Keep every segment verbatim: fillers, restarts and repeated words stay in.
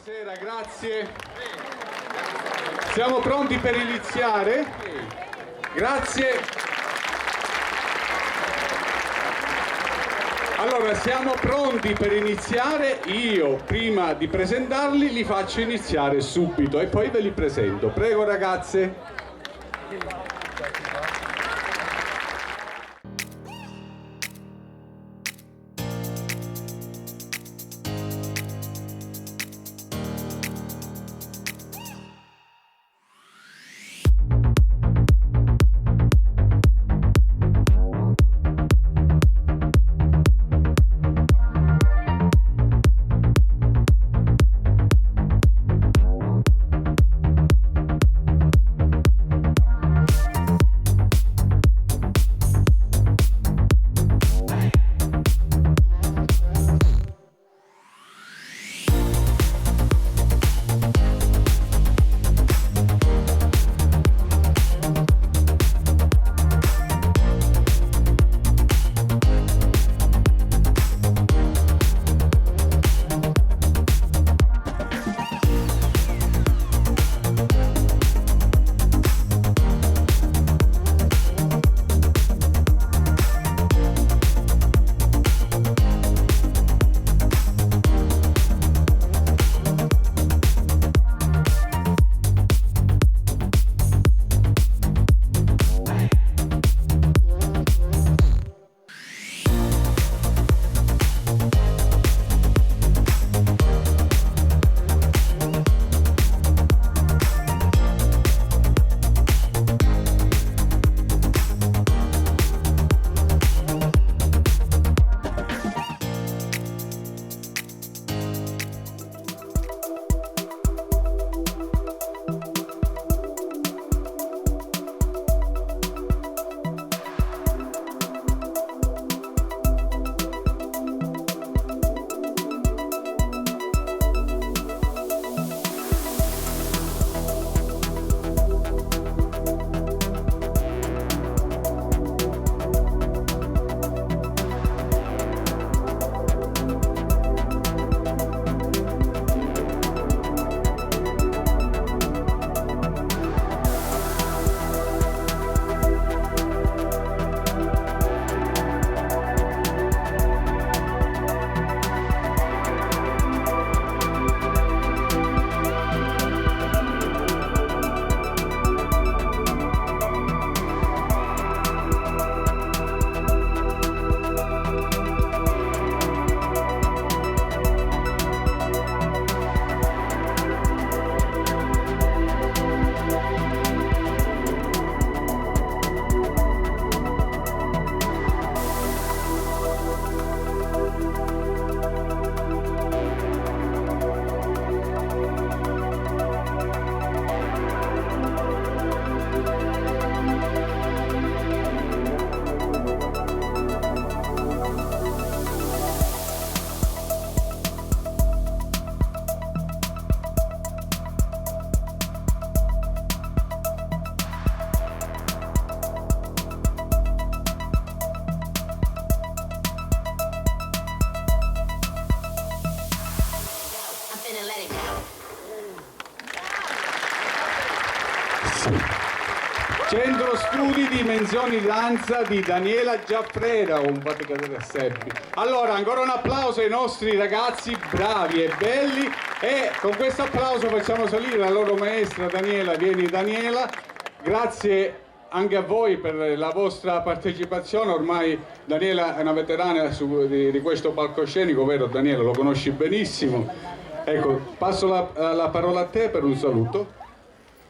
Buonasera, grazie. Siamo pronti per iniziare? Grazie. Allora, siamo pronti per iniziare. Io, prima di presentarli, li faccio iniziare subito e poi ve li presento. Prego, ragazze. Centro Studi Dimensioni Danza di Daniela Giaffreda, un fate cadere a Sebbi. Allora, ancora un applauso ai nostri ragazzi bravi e belli, e con questo applauso facciamo salire la loro maestra Daniela. Vieni, Daniela, grazie anche a voi per la vostra partecipazione. Ormai Daniela è una veterana su, di, di questo palcoscenico, vero Daniela? Lo conosci benissimo. Ecco, passo la, la parola a te per un saluto.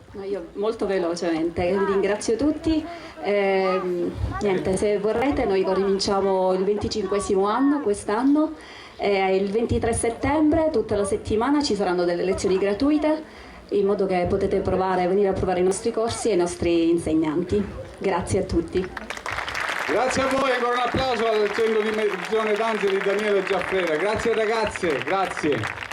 No, io molto velocemente ringrazio tutti. Ehm, niente, se vorrete, noi cominciamo il venticinquesimo anno quest'anno, e il ventitré settembre, tutta la settimana, ci saranno delle lezioni gratuite, in modo che potete provare, venire a provare i nostri corsi e i nostri insegnanti. Grazie a tutti. Grazie a voi, ancora un applauso al centro di dimensione danze di Daniele Giaffreda. Grazie ragazze, grazie.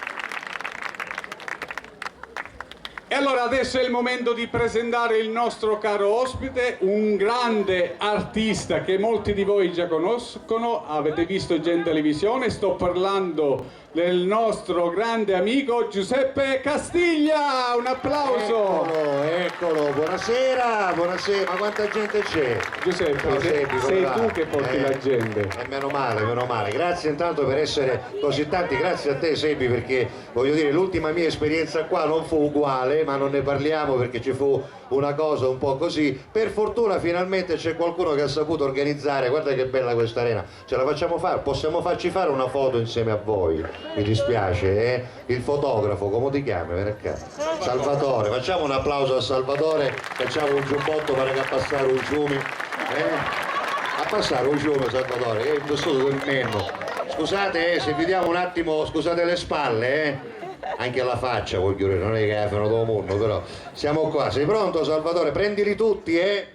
E allora adesso è il momento di presentare il nostro caro ospite, un grande artista che molti di voi già conoscono, avete visto già in televisione, sto parlando del nostro grande amico Giuseppe Castiglia. Un applauso. Eccolo, eccolo, buonasera, buonasera, ma quanta gente c'è? Giuseppe, Giuseppe, sei tu che porti la gente. E meno male, meno male. Grazie intanto per essere così tanti, grazie a te Sebi, perché voglio dire, l'ultima mia esperienza qua non fu uguale, ma non ne parliamo perché ci fu una cosa un po' così. Per fortuna finalmente c'è qualcuno che ha saputo organizzare, guarda che bella questa arena, ce la facciamo fare, possiamo farci fare una foto insieme a voi, mi dispiace, eh? Il fotografo, come ti chiami? Vieni qua. Salvatore, facciamo un applauso a Salvatore, facciamo un giubbotto per che passare un ciumi, eh? A passare un ciumi Salvatore, che è vissuto del menno. Scusate eh, se vediamo un attimo, scusate le spalle, eh? Anche la faccia voglio dire, non è che è la fine del mondo, però siamo qua. Sei pronto Salvatore? Prendili tutti, eh?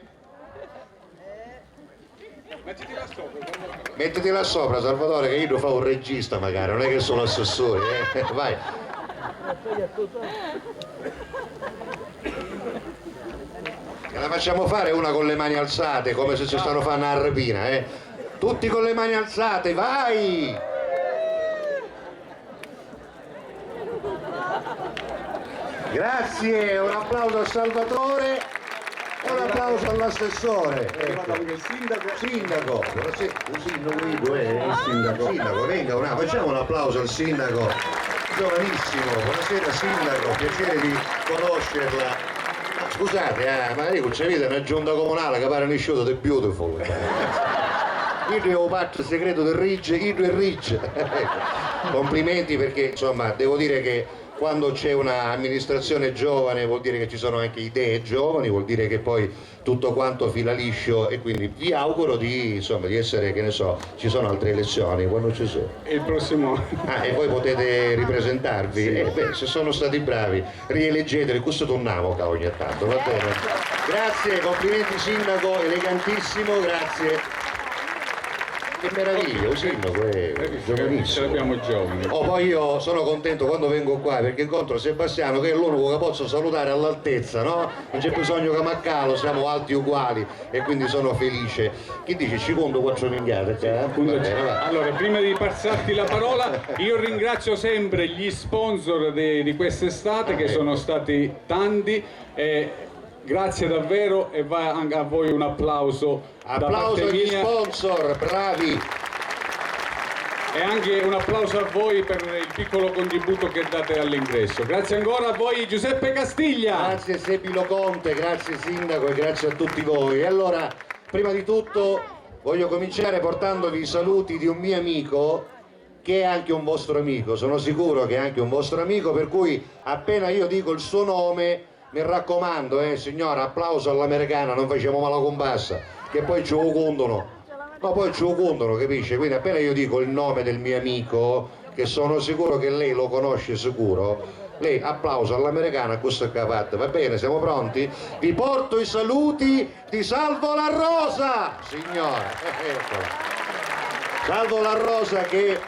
Mettiti là sopra, Salvatore, che iddu fa un regista magari, non è che è solo assessore, eh? Vai. Che la facciamo fare una con le mani alzate, come se ci stanno fanno a rapina, eh? Tutti con le mani alzate, vai! Grazie, un applauso a Salvatore e un applauso all'assessore. Ecco. Sindaco. Sindaco, buonasera. Un sindaco, eh, il sindaco. Sindaco, venga, una, facciamo un applauso al sindaco, giovanissimo. Buonasera sindaco, piacere di conoscerla. Ma scusate, eh, ma io c'è vita una giunta comunale che pare nisciuta di beautiful. Io devo parte segreto del Ridge, io e Ridge. Complimenti perché insomma devo dire che quando c'è una amministrazione giovane vuol dire che ci sono anche idee giovani, vuol dire che poi tutto quanto fila liscio e quindi vi auguro di, insomma, di essere, che ne so, ci sono altre elezioni, quando ci sono? Il prossimo anno. Ah, e voi potete ripresentarvi? Sì. Eh, beh, se sono stati bravi, rieleggeteli, questo torniamo qua ogni tanto, va bene? Grazie, complimenti sindaco, elegantissimo, grazie. Che meraviglia, un sindaco è giovanissimo. Ce l'abbiamo giovani. Oh, poi io sono contento quando vengo qua perché incontro Sebastiano che è l'unico che posso salutare all'altezza, no? Non c'è bisogno che m'accalo, siamo alti uguali e quindi sono felice. Che dici, ci conto quattro minchiate qua? Allora, prima di passarti la parola, io ringrazio sempre gli sponsor di, di quest'estate, che sono stati tanti. E grazie davvero e va anche a voi un applauso. Applauso agli sponsor, bravi! E anche un applauso a voi per il piccolo contributo che date all'ingresso. Grazie ancora a voi Giuseppe Castiglia. Grazie Sebilo Conte, grazie Sindaco e grazie a tutti voi. E allora, prima di tutto, voglio cominciare portandovi i saluti di un mio amico che è anche un vostro amico, sono sicuro che è anche un vostro amico, per cui appena io dico il suo nome Mi raccomando, eh, signora, applauso all'americana, non facemu mala cumpassa, che poi ci u cuntunu. No, poi ci u cuntunu, capisce? Quindi appena io dico il nome del mio amico, che sono sicuro che lei lo conosce sicuro, lei applauso all'americana, accussì ca fate. Va bene, siamo pronti? Vi porto i saluti di Salvo La Rosa, signora. Eccola. Salvo La Rosa che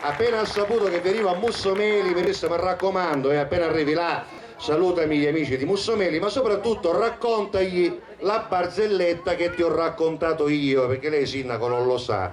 appena ha saputo che venivo a Mussomeli, mi disse, mi raccomando, eh, appena arrivi là, salutami gli amici di Mussomeli, ma soprattutto raccontagli la barzelletta che ti ho raccontato io, perché lei sindaco non lo sa,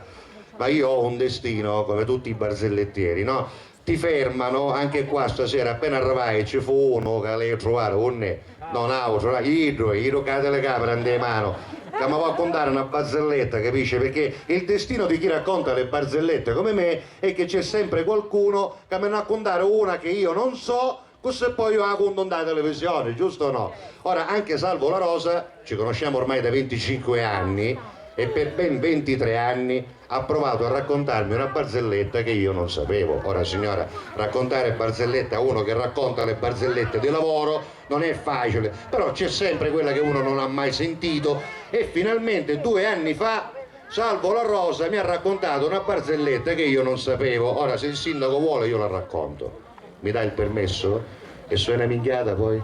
ma io ho un destino come tutti i barzellettieri, no? Ti fermano, anche qua stasera appena arrivai ci fu uno che l'hai a trovare, unn'è? Non autru, iddu, iddu ca la telecamera nte mano, ca mi va a contare una barzelletta, capisci? Perché il destino di chi racconta le barzellette come me è che c'è sempre qualcuno che mi ne ha a contare una che io non so, così poi io la conto nta televisione, giusto o no? Ora, anche Salvo La Rosa, ci conosciamo ormai da venticinque anni, e per ben ventitré anni ha provato a raccontarmi una barzelletta che io non sapevo. Ora, signora, raccontare barzellette a uno che racconta le barzellette di lavoro non è facile, però c'è sempre quella che uno non ha mai sentito e finalmente due anni fa Salvo La Rosa mi ha raccontato una barzelletta che io non sapevo. Ora, se il sindaco vuole, io la racconto. Mi dà il permesso? E se è una minchiata poi?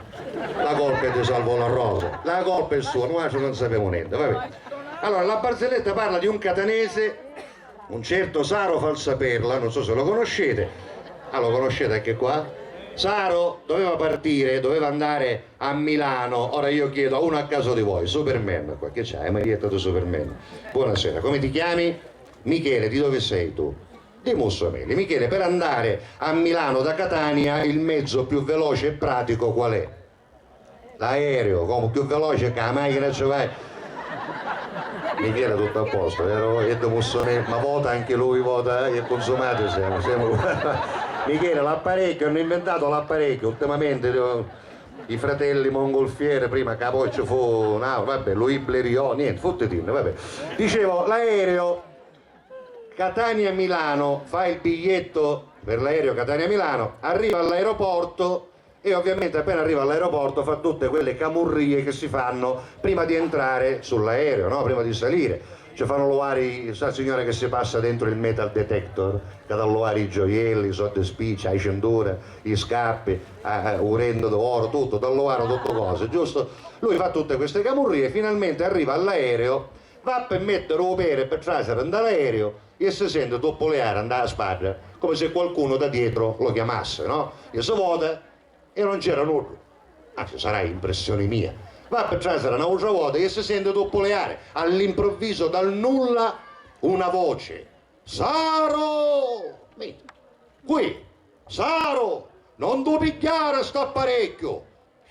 La colpa è di Salvo La Rosa, la colpa è sua, noi non sappiamo niente, va bene. Allora, la barzelletta parla di un catanese, un certo Saro Falsaperla, non so se lo conoscete. Ah, lo conoscete anche qua? Saro doveva partire, doveva andare a Milano. Ora io chiedo a uno a caso di voi, Superman, qua che c'hai? Hai maglietta di Superman? Buonasera, come ti chiami? Michele, di dove sei tu? Di Mussolini. Michele, per andare a Milano da Catania il mezzo più veloce e pratico qual è? L'aereo, comu, chiù veloce ca a machina ci vai. Michele, tutto a posto, vero? E di Mussolini, ma vota anche lui, vota, eh? E consumati siamo, siamo. Michele, l'apparecchio, hanno inventato l'apparecchio, ultimamente, eh, i fratelli Mongolfiere, prima che poi ci fu, no, vabbè, Louis Blériot, niente, futtitinne, vabbè. Dicevo, l'aereo Catania-Milano, fa il biglietto per l'aereo Catania-Milano, arriva all'aeroporto e ovviamente appena arriva all'aeroporto fa tutte quelle camurrie che si fanno prima di entrare sull'aereo, no? Prima di salire. Ci fanno luvare, i- sa signora che si passa dentro il metal detector, che da luvare i gioielli, i soldi spicci, i cintura, i scappi, eh, eh, u rendu d'oro, tutto, da luvare tutto cose, giusto? Lui fa tutte queste camurrie, finalmente arriva all'aereo, va per mettere u pere per trasere nta l'aereo e si sente tuppuliare nta la spadda, come se qualcuno da dietro lo chiamasse, no? E si vota e non c'era nulla. Anzi, sarà impressione mia. Va per trasere n'autra vota e si sente tuppuliare all'improvviso dal nulla una voce: "Saro!" Mi. "Qui! Saro! Non tu pigghiare st'apparecchiu!"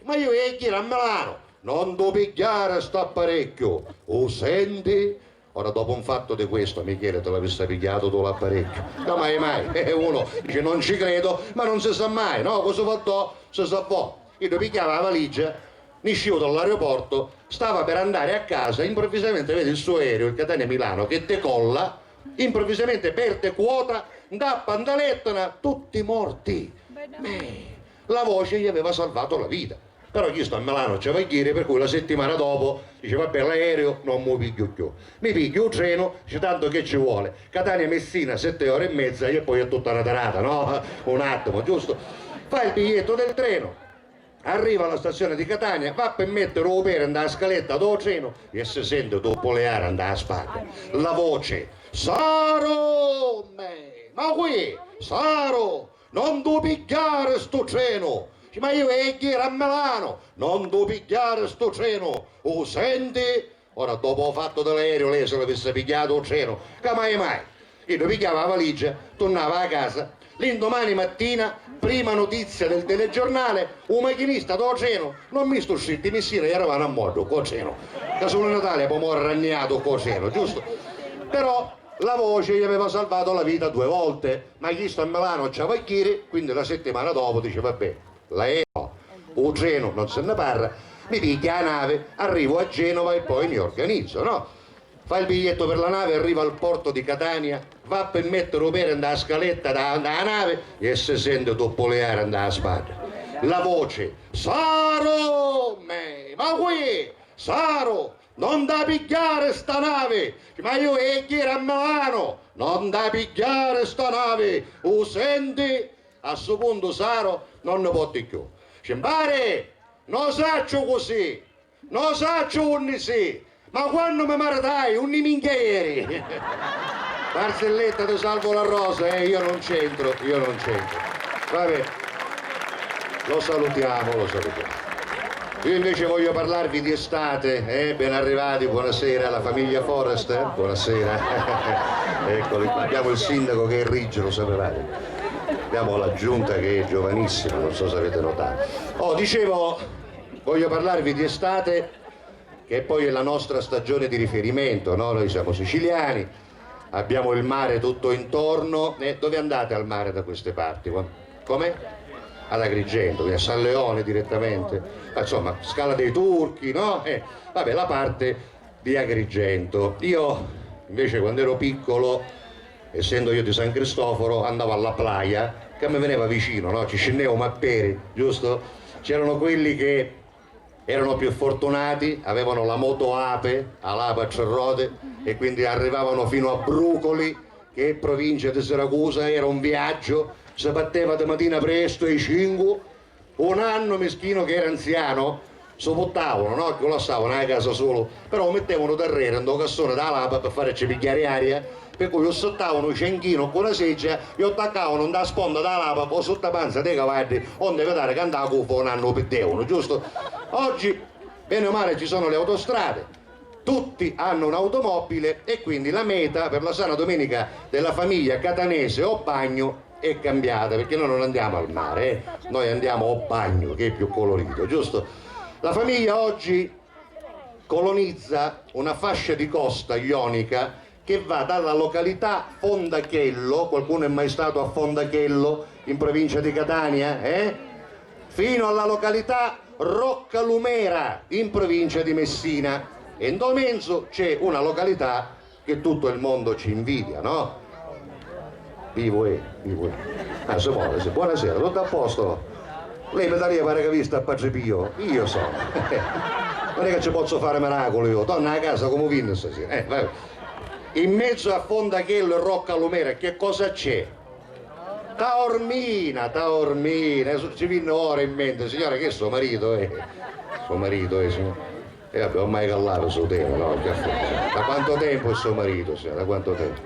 "Ma io è gira a Milano!" "Non tu pigghiare st'apparecchiu! U senti?" Ora, dopo un fatto di questo, Michele, te l'avissi pigghiato tu l'apparecchiu? No, mai, mai. E uno dice: "Non ci credo", ma non si sa mai, no? Cosa fa do? Si sa vo. Io pigghiava la valigia, nisciu dall'aeroporto, stava per andare a casa, improvvisamente vede il suo aereo, il Catania-Milano, che decolla, improvvisamente perde quota, ndappa nda lettana, tutti morti. Meh, la voce gli aveva salvato la vita. Però chisto a Milano ci va a ghiri, per cui la settimana dopo dice: "Vabbè, l'aereo non mu pigghiu cchiù. Mi pigghiu u treno", dice, "tanto che ci vuole? Catania-Messina, sette ore e mezza e poi è tutta una tarata, no? Un attimo, giusto?" Fa il biglietto del treno, arriva alla stazione di Catania, va per mettere u pere nda scaletta do treno e si sente tuppuliare nda spadda la voce: "Saro! Meh, ma qui? Saro! Non tu pigghiare stu treno!" Dice: "Ma io è ghira a Milano!" "Non tu pigghiare stu treno! U senti?" Ora, dopo u fatto di l'aereo, lei se l'avissi pigghiato u treno, ca mai mai. Iddu pigghiava la valigia, turnava a casa. L'indomani mattina, prima notizia del telegiornale: "U machinista do treno non mistu stritti missina, iarvanu a moddu co treno." Ca sulu in Italia po morri anniatu co treno, giusto? Però la voce gli aveva salvato la vita due volte, ma chisto a Milano ci va a ghiri, quindi la settimana dopo dice: "Vabbè, l'aereo, u treno non se ne parla, mi pigghiu a navi, arrivu a Genova e poi mi organizzo, no?" Fa il biglietto per la nave, arriva al porto di Catania, va per mettere u pere nda scaletta da, da nave e si sente tuppuliare nda spadda la voce: "Saro! Meh, ma qui? Saro! Non da pigghiare sta nave!" "Ma io è ghira a Milano!" "Non da pigghiare sta nave! U senti?" A stu puntu Saro non ne potti cchiù. Dice: "Mpari, no sacciu cu si, no sacciu unni si, ma quannu mi maritai, unni minchia eri?" "Barzelletta, ti salvo la rosa, eh, io non c'entro, io non c'entro." Vabbè, lo salutiamo, lo salutiamo. Io invece voglio parlarvi di estate, eh, ben arrivati, buonasera alla famiglia Forrester, buonasera. Eccoli qua, abbiamo il sindaco che è rigido, lo sapevate. Abbiamo la giunta che è giovanissima, non so se avete notato. Oh, dicevo, voglio parlarvi di estate, che poi è la nostra stagione di riferimento, no? Noi siamo siciliani, abbiamo il mare tutto intorno. Eh, dove andate al mare da queste parti? Qua-, come? Ad Agrigento, quindi a San Leone direttamente. Ma insomma, Scala dei Turchi, no? Eh, vabbè, la parte di Agrigento. Io invece, quando ero piccolo, essendo io di San Cristoforo, andavo alla playa, che mi veniva vicino, no? Ci scendevamo a peri, giusto? C'erano quelli che erano più fortunati, avevano la moto ape, a l'ape a tre ruote, e quindi arrivavano fino a Brucoli, che è provincia di Siracusa, era un viaggio, si partiva di mattina presto, ai cinque. Un annu, mischinu, che era anziano, si puttavano, no? Che lassavano a casa solo, però mettevano darrere un cassone da l'ape per farci pigliare aria, per cui lo sottavano un cianchino con una seggia e lo attaccavano da sponda da l'ape o sotto panza dei cavalli, onde vedere che andava cuffo un anno perdevano, giusto? Oggi, bene o male, ci sono le autostrade, tutti hanno un'automobile e quindi la meta per la sana domenica della famiglia catanese o bagno è cambiata, perché noi non andiamo al mare, eh. Noi andiamo o bagno, che è più colorito, giusto? La famiglia oggi colonizza una fascia di costa ionica che va dalla località Fondachello, qualcuno è mai stato a Fondachello in provincia di Catania? Eh? Fino alla località Roccalumera in provincia di Messina. E in do menzu c'è una località che tutto il mondo ci invidia, no? Vivo è, vivo è. Ah, si muove, sì. Buonasera, tutto a posto? Lei mi daria pare che vista a Padre Pio? Io so. Non è che ci posso fare miracoli io. Torna a casa come vinno stasera. Eh, vabbè. In mezzo a Fondachello e Roccalumera, che cosa c'è? Taormina, Taormina, eh, ci vinno ora in mente, signora, che è suo marito, eh? Suo marito, eh, signor. E vabbè, ormai che lava sul tema, no? Che affare. Da quanto tempo è suo marito, signora? Da quanto tempo?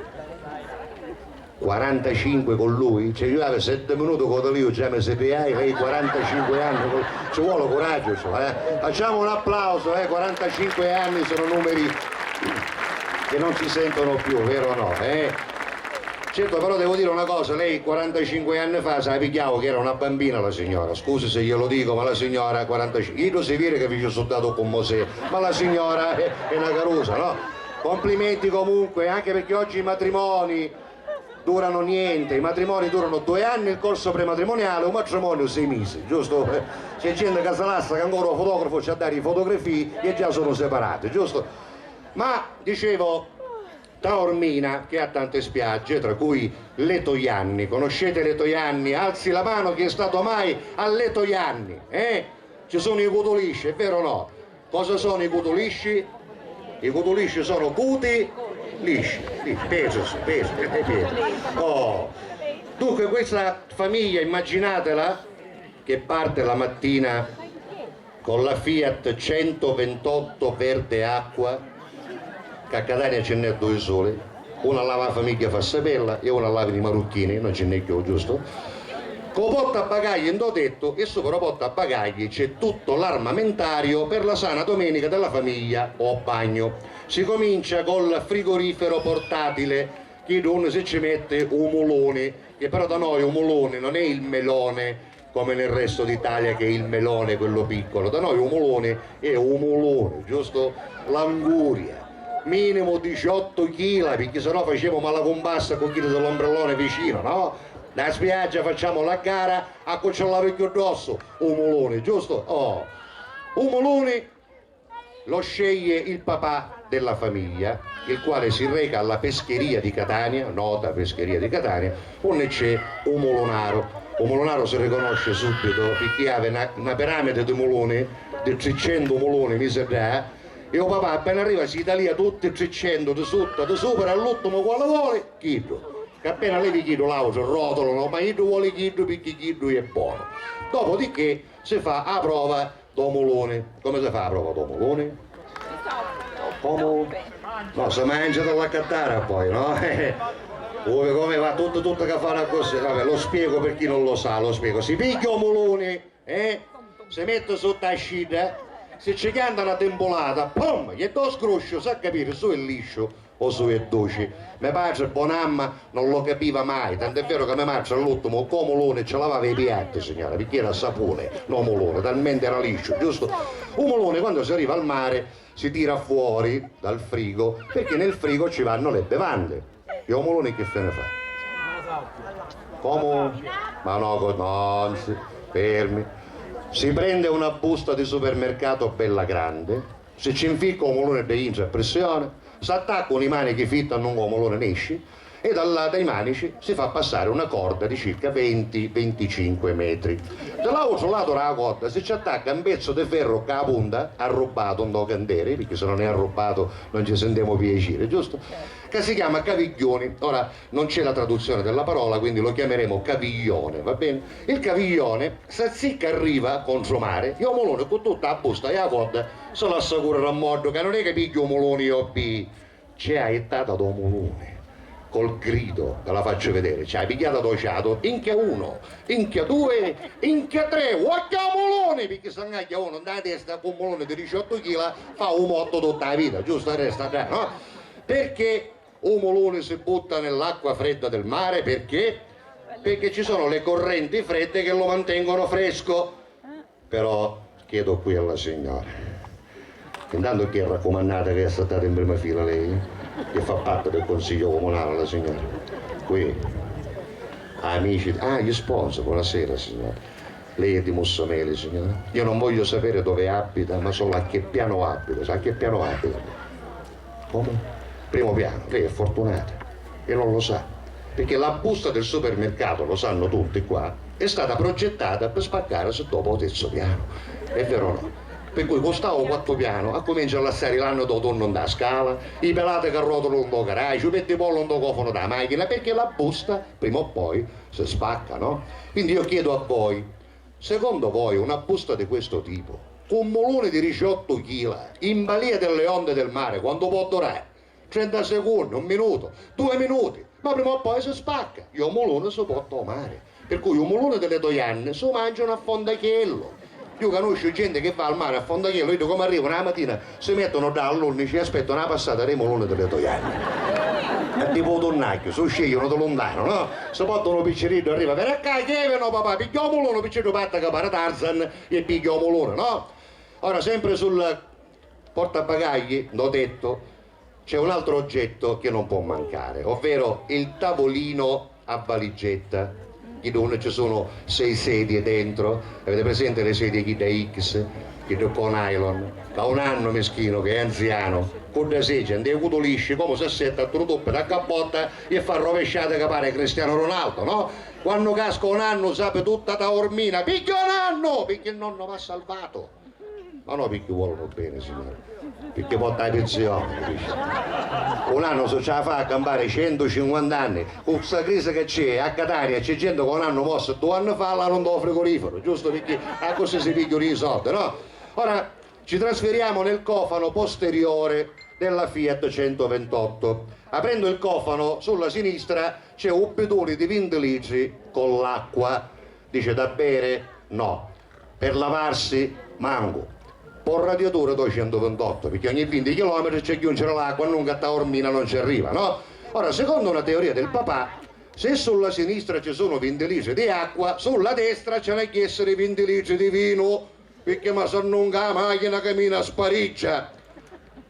quarantacinque con lui? Cioè, io avevo sette minuti con lui, già mi si piai, lei quarantacinque anni, con- ci vuole coraggio, insomma, eh? Facciamo un applauso, eh? quarantacinque anni sono numeri che non si sentono più, vero o no? Eh? Certo, però devo dire una cosa, lei quarantacinque anni fa se la pigghiavo che era una bambina la signora, scusi se glielo dico, ma la signora quarantacinque, io si vede che vi ci sono dato con Mosè, ma la signora è, è una carusa, no? Complimenti comunque, anche perché oggi i matrimoni durano niente, i matrimoni durano due anni, il corso prematrimoniale, un matrimonio sei mesi, giusto? C'è gente che si lassa che ancora un fotografo ci ha dare i fotografii e già sono separati, giusto? Ma, dicevo, Taormina, che ha tante spiagge, tra cui Leto Ianni. Conoscete Leto Ianni? Alzi la mano chi è stato mai a Leto Ianni, eh? Ci sono i cutulisci, è vero o no? Cosa sono i cutulisci? I cutulisci sono cuti lisci, lisci, pesu, pesu, è pesu. Oh. Dunque questa famiglia, immaginatela, che parte la mattina con la Fiat centoventotto verde acqua, che a Catania ce n'è due sole, una lava la famiglia Fassapella e una lava i marocchini, non ce n'è più, giusto? Con potta bagagli in do tetto e sopra potta bagagli c'è tutto l'armamentario per la sana domenica della famiglia o bagno. Si comincia col frigorifero portatile, chi dunni si ci mette u muloni, che però da noi u muloni non è il melone, come nel resto d'Italia che è il melone quello piccolo, da noi u muloni è u muloni, giusto? L'anguria, minimo diciotto chila, perché sennò facemu malacumpassa cu chiddu dell'ombrellone vicino, no? Na spiaggia, facciamo la gara a cu ci l'avi chiù ddosso, u muloni, giusto? Oh, u muloni lo sceglie il papà della famiglia, il quale si reca alla pescheria di Catania, nota pescheria di Catania, unni c'è u mulunaro. U mulunaro si riconosce subito picchì havi na, na piramide di muluni, di tricentu muluni misi ddà, e u papà appena arriva si talia tutti e tricentu di sutta, di supra, e all'uttimu quali voli? Chiddu. Che appena levi chiddu, l'autru rotolanu, ma iddu voli chiddu picchì chiddu è bonu. Dopodiché si fa a prova do muluni. Come si fa a prova do muluni? Comu? No, si mangia da l'accattare poi, no? Come, come va tutto, tutto che fanno così? Vabbè, lo spiego per chi non lo sa, lo spiego. Si pigghia un muluni, eh? Si mette sotto a scida, si ci chianta una timpulata, pum! Gli do sgruscio, sa capire, su è liscio. O su è duci. Me patri, bon'amma, non lo capiva mai, tant'è vero ca me matri all'uttimu, ccu muluni, ci lavava i piatti, signora, picchì era sapuni, no muluni, talmenti era lisciu, giustu? U muluni, quannu si arriva al mari, si tira fuori dal frigo, perché nel frigo ci vanno le bevande. E u muluni chi fine fa? Comu? Ma no, co- no, non si- fermi. Si prende una busta di supermercato bella grande, si ci nficca u muluni ddà intra a pressioni, s'attacca u ni manichi fitti a nungu u muluni nesci e dal, dai manici si fa passari una corda di circa venti venticinque metri. Di l'autru latu dâ corda si ci attacca un pezzu di ferru ccà a punta, arrubbatu ntô canteri, picchì si non è arrubbatu non ci sintemu piaciri, giustu? Ca si chiama cavigghiuni. Ora, non c'è la traduzione della parola, quindi lo chiameremo caviglione, va bene? Il caviglione s'azzicca a riva contrumari e u muluni cu tutta a busta e a corda si lassa curriri a moddu ca non è ca pigghia u muluni e o pi. C'è a jittata dô muluni. Col grido, ve la faccio vedere, ci ha pigghiata do ciato, inchia uno, inchia due, inchia tre, uocchia muloni, picchì s'angagghia uno nta testa cu un mulone di diciotto chila, fa un motto tutta la vita, giusto? Resta già, no? Perché un mulone si butta nell'acqua fredda del mare? Perché? Perché ci sono le correnti fredde che lo mantengono fresco. Però chiedo qui alla signora, intanto chi è raccomandata che è assettata in prima fila lei, che fa parte del consiglio comunale la signora? Qui. Amici, ah, gli sponsor, buonasera signora. Lei è di Mussomeli, signora? Io non voglio sapere dove abita, ma solo a che piano abita. Sa a che piano abita? Come? Primo piano, lei è fortunata e non lo sa, perché la busta del supermercato, lo sanno tutti qua, è stata progettata per spaccare se dopo o terzo piano. È vero o no? Per cui cu sta o quatto piano accumencia a lassari l'annu d'autunnu nta scala, i pelati ca rotulu nto garage, u pettipollu nto cofanu da machina, perché la busta prima o poi si spacca, no? Quindi io chiedo a voi, secondo voi una busta di questo tipo, cu un muluni di diciotto chila, in balia delle onde del mare, quantu può durare? Trenta secondi, un minuto, due minuti, ma prima o poi si spacca. Io mulunu si porta o mare. Per cui u mulunu di le toianne su mangiano a fondachiello. Io conosco gente che va al mare a fondachiello, vedi come arrivano la mattina, si mettono da all'undici e aspettano la passata dei muloni di le toianne. E tipo tunnacchio, su scegliono da lontano, no? Si portano un picciriddu, arriva, per acca, che è no papà, pigliò mulunu, picciriddu patta che pare Tarzan e pigliò mulunu, no? Ora, sempre sul portabagagli, ndo tetto, c'è un altro oggetto che non può mancare, ovvero il tavolino a valigetta, dove ci sono sei sedie dentro. Avete presente le sedie chi da X, chi da con nylon? Da un anno, meschino, che è anziano, con da seggia, nde cutulisci, come se sette a turutoppi da cappotta e fa rovesciate che pare Cristiano Ronaldo, no? Quando casca un anno sape tutta Taormina, pigghia un anno, perché il nonno va salvato. Ma no picchì volunu beni, signori, picchì porta la pensioni, capisci? Un annu si ci la fa a campari centucinquanta anni, cu sta crisi ca c'è a Catania c'è genti ca un annu morsi dui anni fa l'anu nto frigoriferu, giustu? Picchì accussì si pigghiunu i sordi, no? Ora ci trasferiamo nel cofano posteriore della Fiat centoventotto. Aprendo il cofano, sulla sinistra c'è un bidone di venti litri con l'acqua. Dice: da bere? No. Per lavarsi? Mancu. Pô radiaturi dô centoventottu, picchì ogni vinti chilometri c'è a jùnciri l'acqua, annunca a Taormina non ci arriva, no? Ora, secondo una teoria del papà, se sulla sinistra ci sono vinti litri di acqua, sulla destra ci hanno a essere vinti litri di vinu, picchì ma s'annunca a machina camina a spariggia.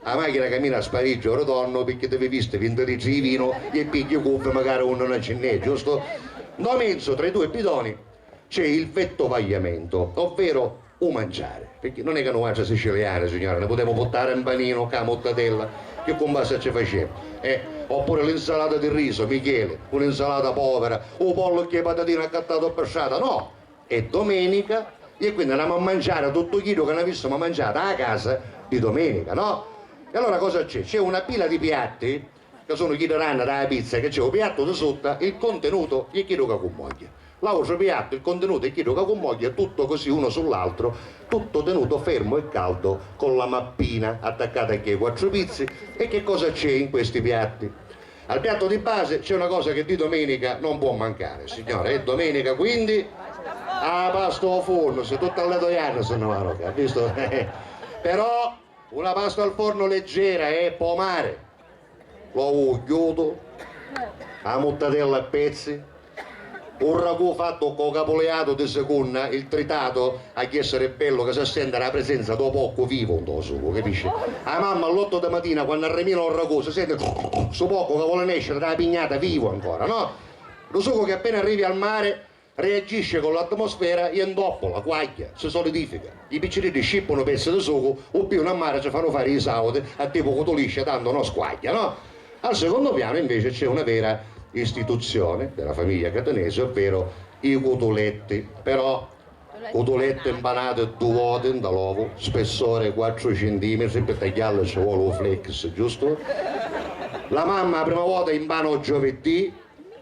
A machina camina a spariggia, ora tonno, picchì ti vivisti vinti litri di vinu e pigghi cuffi, magari uno non ci n'è, giusto? Ndo menzu, tra i due bidoni, c'è il vettovagliamento, ovvero u manciari, picchì non è ca nuatri siciliani, signora, ni putemu puttari un paninu ccà a muttatella, chi cumpassa ci facemu? Eh, oppure l'insalata di riso, Michele, un'insalata povera, u pollu cchê patatini accattatu pi strata, no! È domenica e quindi andamu a manciari tuttu chiddu ca n'avissimu manciatu a casa di domenica, no? E allora cosa c'è? C'è una pila di piatti, ca sunu chiddi ranni dâ pizza, ca c'è u piattu di sutta, il contenuto è chiddu ca cummogghia. L'autru piattu, il contenuto è chiddu ca cummogghia, tutto così uno sull'altro, tutto tenuto fermo e caldo con la mappina attaccata a chei quattru pizzi. E che cosa c'è in questi piatti? Al piatto di base c'è una cosa che di domenica non può mancare, signore, è domenica, quindi a pasta ô fornu, si tutti a leto iannu si nni vanu, ca, vistu? Però una pasta al forno leggera, eh, pô mari, l'ovu ugghiutu, a muttatella a pezzi, un ragù fattu cû capuliatu di secunna, il tritato, ha ch'essiri bellu ca si senti la presenza dô porcu vivu ntô sucu, capisci? A mamma all'ottu di matina, quannu arrimina u ragù, si senti stu porcu ca voli nesciri dâ pignata vivu ancora, no? Lu sucu che appena arrivi al mare reagisce con l'atmosfera e ntoppola, quagghia, si solidifica. I picciriddi scippunu pezzi di sucu, u piunu a mare ci fannu fari i sauti, a tipu cutuliscia, tantu no squagghia, no? Al secondo piano invece c'è una vera istituzione della famiglia catanese, ovvero i cutuletti, però cutuletti mpanati dui voti nta l'ovu, spessore quattru centimetri, pi tagghialli ci voli u flex, giustu? La mamma a prima vota i mpana u giovedì,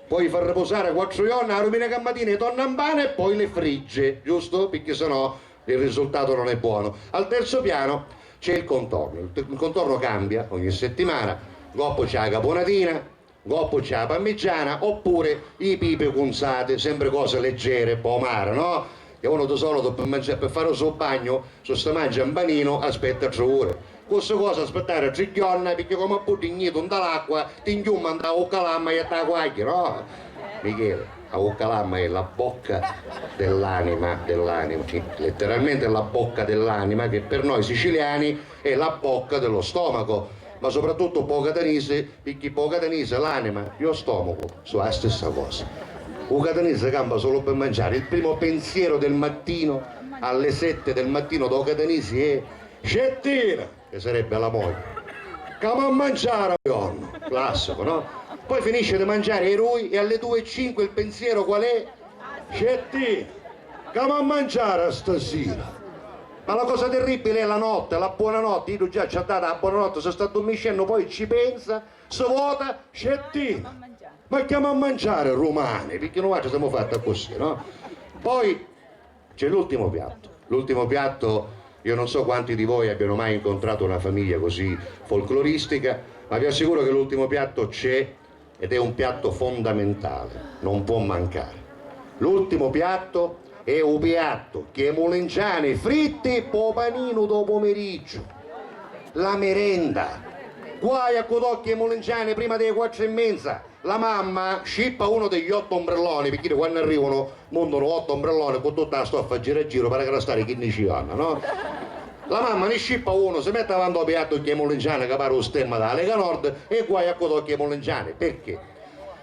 poi i fa ripusari quattru jorna, a duminica matina i torna a mpana e poi li frigge, giustu? Picchì se no il risultato non è buono. Al terzo piano c'è il contorno, il contorno cambia ogni settimana, doppu c'è la capunatina, Ncopu c'è a parmigiana oppure i pipi cunzati, sempri cose leggere, po' amare, no? Che uno di solito per mangiare, per fare il suo bagno, se sta mangia un panino, aspetta tre ore. Con sta cosa aspettare tre giorni, perché come a puddu ignitu nta l'acqua, ti inchiumma nta a ucca lamma e t'aquaghi, no? Michele, a ucca lamma è la bocca dell'anima, dell'anima, sì, letteralmente la bocca dell'anima, che per noi siciliani è la bocca dello stomaco, ma soprattutto po' catanisi, picchì po' catanisi l'anima e lo stomaco sono la stessa cosa. U catanisi campa solo per mangiare. Il primo pensiero del mattino, alle sette del mattino, do catanisi è: "Scettina!", che sarebbe la moglie. "C'amu a mangiare, nonnu?" Classico, no? Poi finisce di mangiare e lui, e alle due e cinque il pensiero qual è? "Scettina, c'amu a mangiare stasera?" Ma la cosa terribile è la notte, la buonanotte. Iddu già ci ha dato la buonanotte, si sta addormiscennu, poi ci pensa, si vota, "Scettina, ma c'amu a mangiare dumani?" Perché noi siamo fatti così, no? Poi c'è l'ultimo piatto. L'ultimo piatto, io non so quanti di voi abbiano mai incontrato una famiglia così folcloristica, ma vi assicuro che l'ultimo piatto c'è ed è un piatto fondamentale, non può mancare. L'ultimo piatto è u piattu chi i mulinciani fritti po' paninu do pomeriggio. La merenda. Guai a cu tocchi i mulinciani prima dei quattro e mezza. La mamma scippa uno degli otto ombrelloni, perché quando arrivano montano otto ombrelloni con tutta la stoffa a giro a giro, pare che restare quindici anni, no? La mamma ne scippa uno, si mette avanti a piatto chi i mulinciani, che pare un stemma della Lega Nord, e guai a cu tocchi i mulinciani. Perché?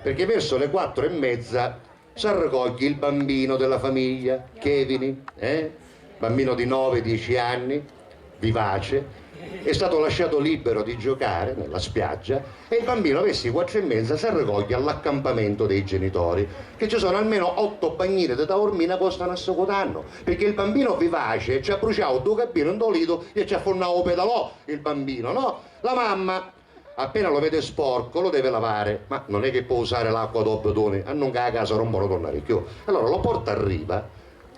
Perché verso le quattro e mezza s'arricoglie il bambino della famiglia, Kevin, eh? Bambino di nove dieci anni, vivace, è stato lasciato libero di giocare nella spiaggia e il bambino verso i quattro e mezza s'arricoglie all'accampamento dei genitori, che ci sono almeno otto bagnini di taormina che stanno assecutanno, perché il bambino vivace ci ha bruciato due cabine in dolito e ci ha fonnato pedalò il bambino, no? La mamma appena lo vede sporco, lo deve lavare, ma non è che può usare l'acqua dopo due, a non che a casa non può tornare più. Allora lo porta a riva,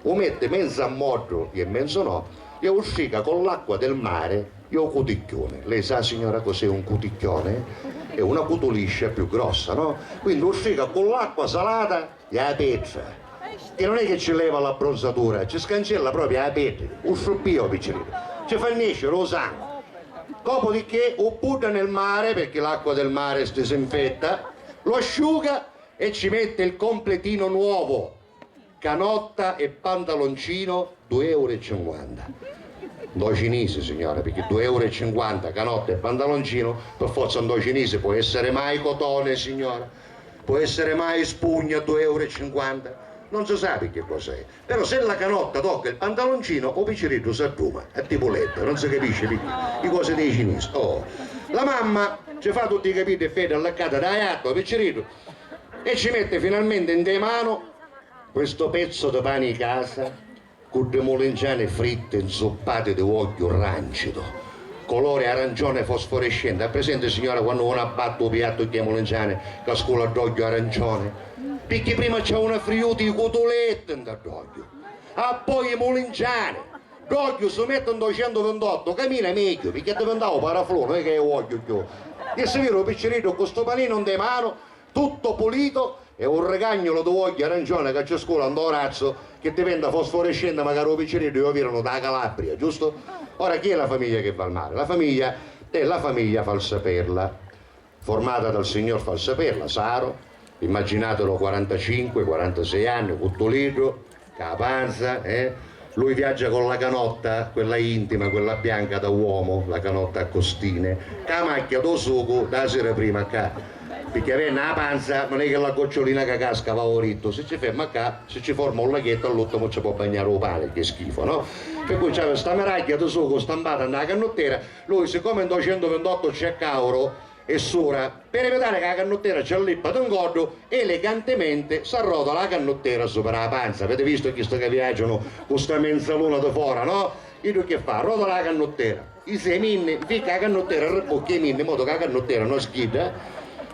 lo mette menzo a moddu e menzo no, e lo strica con l'acqua del mare e lo cuticchione. Lei sa, signora, cos'è un cuticchione? È una cutuliscia più grossa, no? Quindi lo strica con l'acqua salata e a petra, che non è che ci leva l'abbronzatura, ci scancella proprio a petra, u struppio picciriddu, ci fa nescere u sangue. Dopodiché u butta nel mare, perché l'acqua del mare disinfetta, lo asciuga e ci mette il completino nuovo, canotta e pantaloncino, due euro e cinquanta. Ndo cinese, signora, perché due euro e cinquanta, canotta e pantaloncino, per forza ndo cinese può essere mai cotone, signora, può essere mai spugna, due euro e cinquanta, non si sa che cosa è. Però se la canotta tocca il pantaloncino, o picciriddu s'adduma, a tipo ledda, non si capisce perché. I cose dei cinesi. Oh. La mamma ci fa tutti i capelli e fede allaccata da iatto, picciriddu, e ci mette finalmente in te mano questo pezzo di pane di casa, cu ddi mulinciani fritti nzuppati di uogghiu rancido, colore arancione fosforescente. Ha presente, signora, quando uno abbatte u piattu di mulinciani ca scula dd'ogghiu arancione? Picchì prima c'è una friuta di cutuletti nta dd'ogghiu, appoi i mulinciani. Dd'ogghiu si mette nta centovintotto, camina megghiu, picchì è diventatu paraflù, non è che è uogghiu cchiù. E si viri u picciriddu cu stu paninu nta mano, tutto pulito, e un rigagnolo d'uogghiu arancione ca ci scula nta u razzu, che diventa fosforescente, macari u picciriddu lo viranu da Calabria, giusto? Ora, chi è la famiglia che va al mare? La famiglia è la famiglia Falsaperla, formata dal signor Falsaperla, Saro, immaginatelo, quarantacinque quarantasei anni, cuttuliddu, ca panza, eh? Lui viaggia con la canotta, quella intima, quella bianca da uomo, la canotta a costine, ca macchia do sucu da sera prima ca, perché avendo la panza non è che la gocciolina che casca va o ritto, se ci ferma ca, se ci forma un laghetto all'ultimo ci può bagnare o pane, che schifo, no? Per cui c'aveva sta miraglia di sucu stampata nella cannottera, lui siccome in duecentoventotto c'è cauro, e sura, per evitare che la cannuttera ci allippa d'un coddu, elegantemente s'arrotola la cannuttera supra la panza. Avete visto chisto che viaggiano con sta menzaluna di fora, no? Iddu che fa? Arrotola la cannuttera, i se minni, ficca la cannuttera, ribucchia i minni, in modo che la cannuttera non schidda.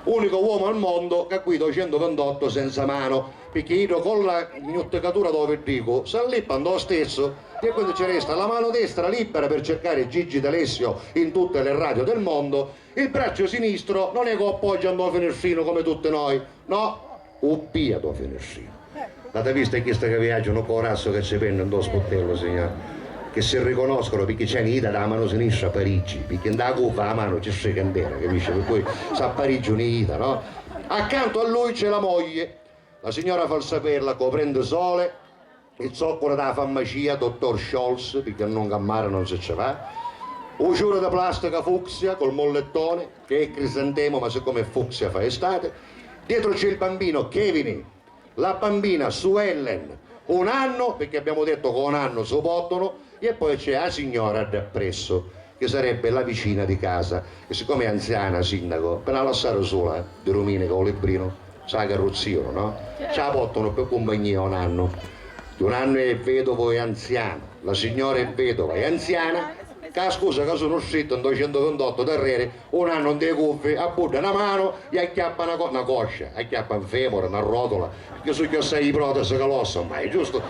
Unico uomo al mondo ca guida u centuvintottu senza manu, picchì iddu cu la gnutticatura dô viddicu s'allippa ntô stizzu e quindi ci resta la mano destra libera per cercare Gigi D'Alessio in tutte le radio del mondo, il braccio sinistro non è che u appoggia ntô finestrinu come tutti noi, no, u pia dô finestrinu. L'ata vista chista ca viaggianu cu u rassu ca ci penni ntô sputtellu, signori? Che si riconoscono picchì c'è ni ita dâ manu sinistra Parigi, picchì ntâ cuva a manu ci strica intera, capisci? Pi cui s'appariggiu ni ita, no? Accanto a lui c'è la moglie, la signora Falsaperla, coprente sole, il zoccolo dâ farmacia, dottor Scholz, picchì a nunca a mari non si ci va, u ciuri di plastica fucsia col mollettone, che è crisantemo, ma siccome è fucsia fa estate, dietro c'è il bambino Kevin, la bambina Suellen, un anno, perché abbiamo detto che un anno si pottono, e poi c'è la signora d'appresso, che sarebbe la vicina di casa, e siccome è anziana, sindaco, per la lasciare sola di domenica o librino, sa carruzzino, no? Ci la pottono per compagnia un anno. Di un anno è vedovo e anziano, la signora è vedova e anziana, ca scusa ca sunu strittu ntô centuvintottu d'arreri, un anno ntê cuffi, abbudda na manu e acchiappa na, co- na coscia, acchiappa un femore, na rotola, picchì su chiossai i protesi ca l'ossa ormai, giustu?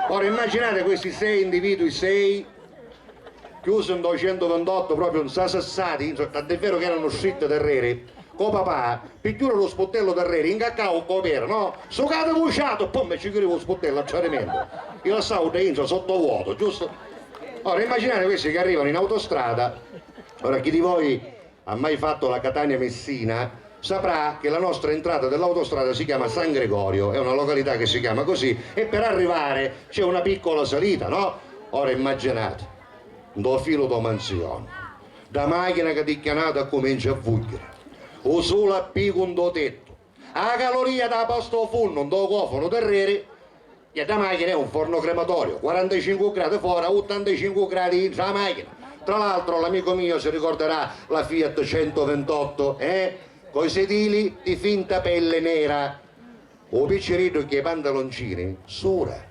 Ora immaginate questi sei individui, sei chiusi ntô centuvintottu, proprio nsasassati, insomma, tant'è vero che erano stritti d'arreri, co papà, pi chiudere u sputtellu d'arreri, incaccau copera, no? Sucati vuciatu, pum, e ci chiudiva u sputtellu a tradimentu. I lassau dda intra sotto vuoto, giusto? Ora immaginate questi che arrivano in autostrada, ora chi di voi ha mai fatto la Catania-Messina saprà che la nostra entrata dell'autostrada si chiama San Gregorio, è una località che si chiama così, e per arrivare c'è una piccola salita, no? Ora immaginate, ntô filu dô manzioni, dda machina ca di chianata accumencia a vugghiri, u suli a picu ntô tettu, a caloria dâ pasta ô funnu ntô cofanu d'arreri, e dda machina è un forno crematorio, quarantacinque gradi fora, ottantacinque gradi intra a machina. Tra l'altro l'amico mio si ricorderà la Fiat centoventotto, eh? Coi sedili di finta pelle nera. U picciriddu chê pantaloncini sura.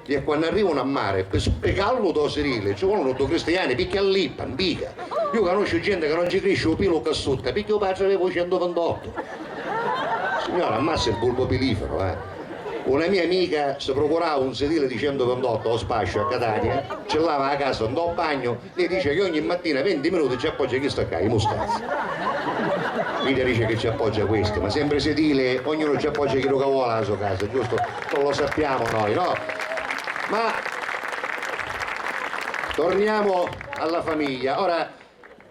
E quannu arrivanu a mari, pi spiccallu dô sidili, ci volunu ddu cristiani, picchì allippa, mpica. Iu canusciu genti ca non ci crisci u pilu ccà sutta, picchì u patri aveva u centoventottu. Signora, ammassa il bulbo pilifero, eh. Una mia amica si procurava un sedile di centoventotto ô spasciu a Catania, ci lava a casa ntô bagnu, lei dice che ogni mattina venti minuti ci appoggia chista ccà, i mustazzi. Ida dice che ci appoggia questi, ma sempre sedile, ognuno ci appoggia chiddu ca voli a so casa, giusto? Non lo sappiamo noi, no? Ma torniamo alla famiglia. Ora,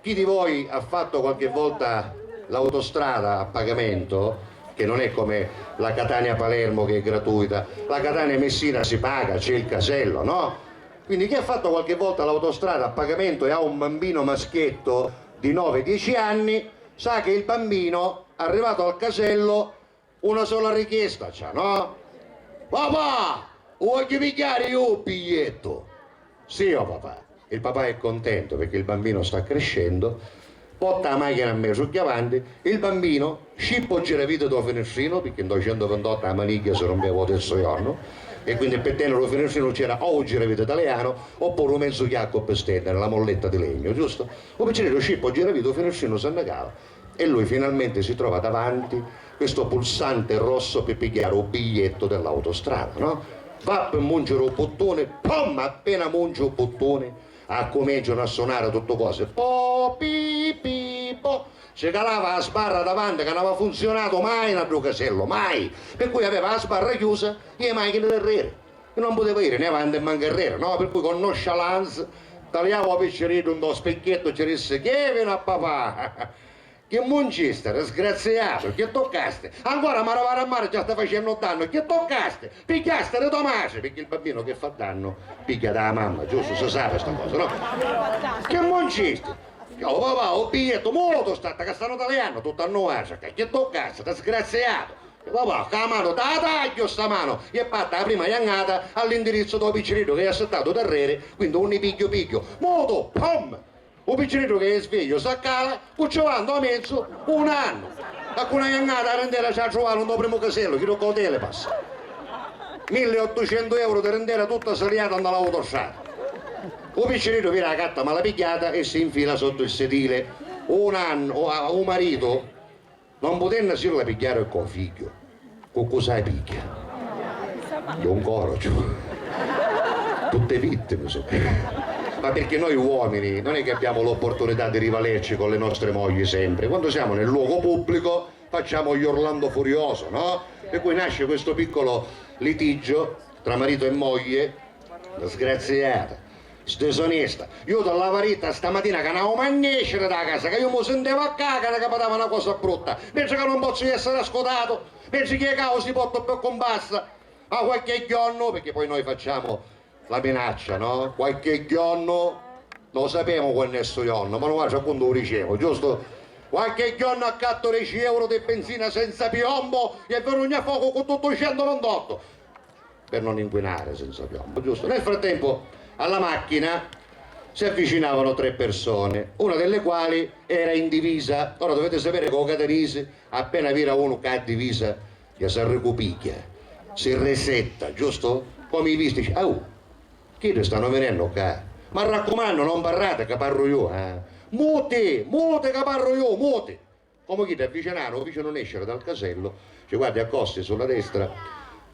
chi di voi ha fatto qualche volta l'autostrada a pagamento, che non è come la Catania-Palermo che è gratuita, la Catania-Messina si paga, c'è il casello, no? Quindi chi ha fatto qualche volta l'autostrada a pagamento e ha un bambino maschietto di nove dieci anni, sa che il bambino, arrivato al casello, una sola richiesta c'ha, no? Papà, u vogghiu pigghiari iu u bigliettu! Sì, o papà. Il papà è contento perché il bambino sta crescendo. Potta a machina a metru chiù avanti, il bambino scippa u giravita dô finestrinu, picchì ntô centoventottu a manigghia si rumpeva u terzu jornu, e quindi pi tèniri u finestrinu c'era o u giravita talianu oppuru u menzu chiaccu pi stènniri, la molletta di legno, giusto? U picciriddu scippa u giravita, u finestrinu s'annacava. E lui finalmente si trova davanti questo pulsante rosso per pigliare un biglietto dell'autostrada, no? Va per mungere un bottone, pom! Appena munge un bottone, accominciano a suonare tutte cose. Po, pi, pi, po. Ci calava la sbarra davanti che non aveva funzionato mai in a Ducasello, mai! Per cui aveva la sbarra chiusa e le macchine d'arrere. E non poteva ire né avanti e manco arrere, no? Per cui con nonchalance taliava un picciriddu in un specchietto e ci disse: "Chi veni a papà?" "Chi munciste, disgraziato? Chi toccasti? Ancora m'hara fari a mari, già stai facennu dannu. Chi toccasti? Pigghiasti di to matri, perché il bambino che fa danno piglia da mamma, giusto? Si sape sta cosa, no? Chi munciste?" "Oh, papà, o biglietto, mutu, statta, ca stanno taliannu tuttu a nuatri, chi toccasti, disgraziato?" "Papà, ca manu ta tagghiu sta manu!" E parti a prima jangata all'indirizzo dô picciriddu che è assittatu d'arreri, quindi unni pigghiu pigghiu. Mutu, pom! U picciriddu ca è svegliu s'accala, cu ci va ntô menzu un annu. A cu na jangata a rindera ci a truvaru ntô primu casellu, chiddu cû telepass. Milleottucentu euro di rindera tutta saliata nta l'autostrada. U picciriddu vira a carta malapigghiata e si infila sotto il sedile. Un annu, u, u maritu Non putennasilla pigghiari ccu 'u figghiu, cu cusa 'a pigghia? D'un corocu. Tutte vittime so'. Ma perché noi uomini non è che abbiamo l'opportunità di rivalerci con le nostre mogli sempre. Quando siamo nel luogo pubblico facciamo gli Orlando Furioso, no? Per cui nasce questo piccolo litigio tra marito e moglie. Disgraziata, sdisonesta. Iu ti l'ava ditta stamatina ca n'avemu a nesciri da casa, ca iu mu sintevu a cacari ca mi dava na cosa brutta, mentri ca non pozzu essiri ascutatu, mentri chi 'e causi portu pi cumpassa. Ma qualche ghiornu, perché poi noi facciamo la minaccia, no? Qualche ghiornu, non sapemu quannu è stu jornu, ma nuatri a cuntu 'u dicemu, giustu? Qualche ghiornu accattu deci euro di benzina senza piombo e vi rugnu a focu cu tuttu centuvintottu. Per non inquinare senza piombo, giusto? Nel frattempo alla macchina si avvicinavano tre persone, una delle quali era in divisa. Ora dovete sapere che 'u catanisi, appena vira unu ca ha divisa, ja s'arricupigghia, si resetta, giusto? Comu i visti, dici: "Au, chiddi stanno venennu ccà. Ma raccumannu, non parrate ca parru iu, eh. Muti, muti ca parru iu, muti." Comu chiddi avvicinanu, u ficiunu nesciri dal casellu, ci guardi accosti sulla destra,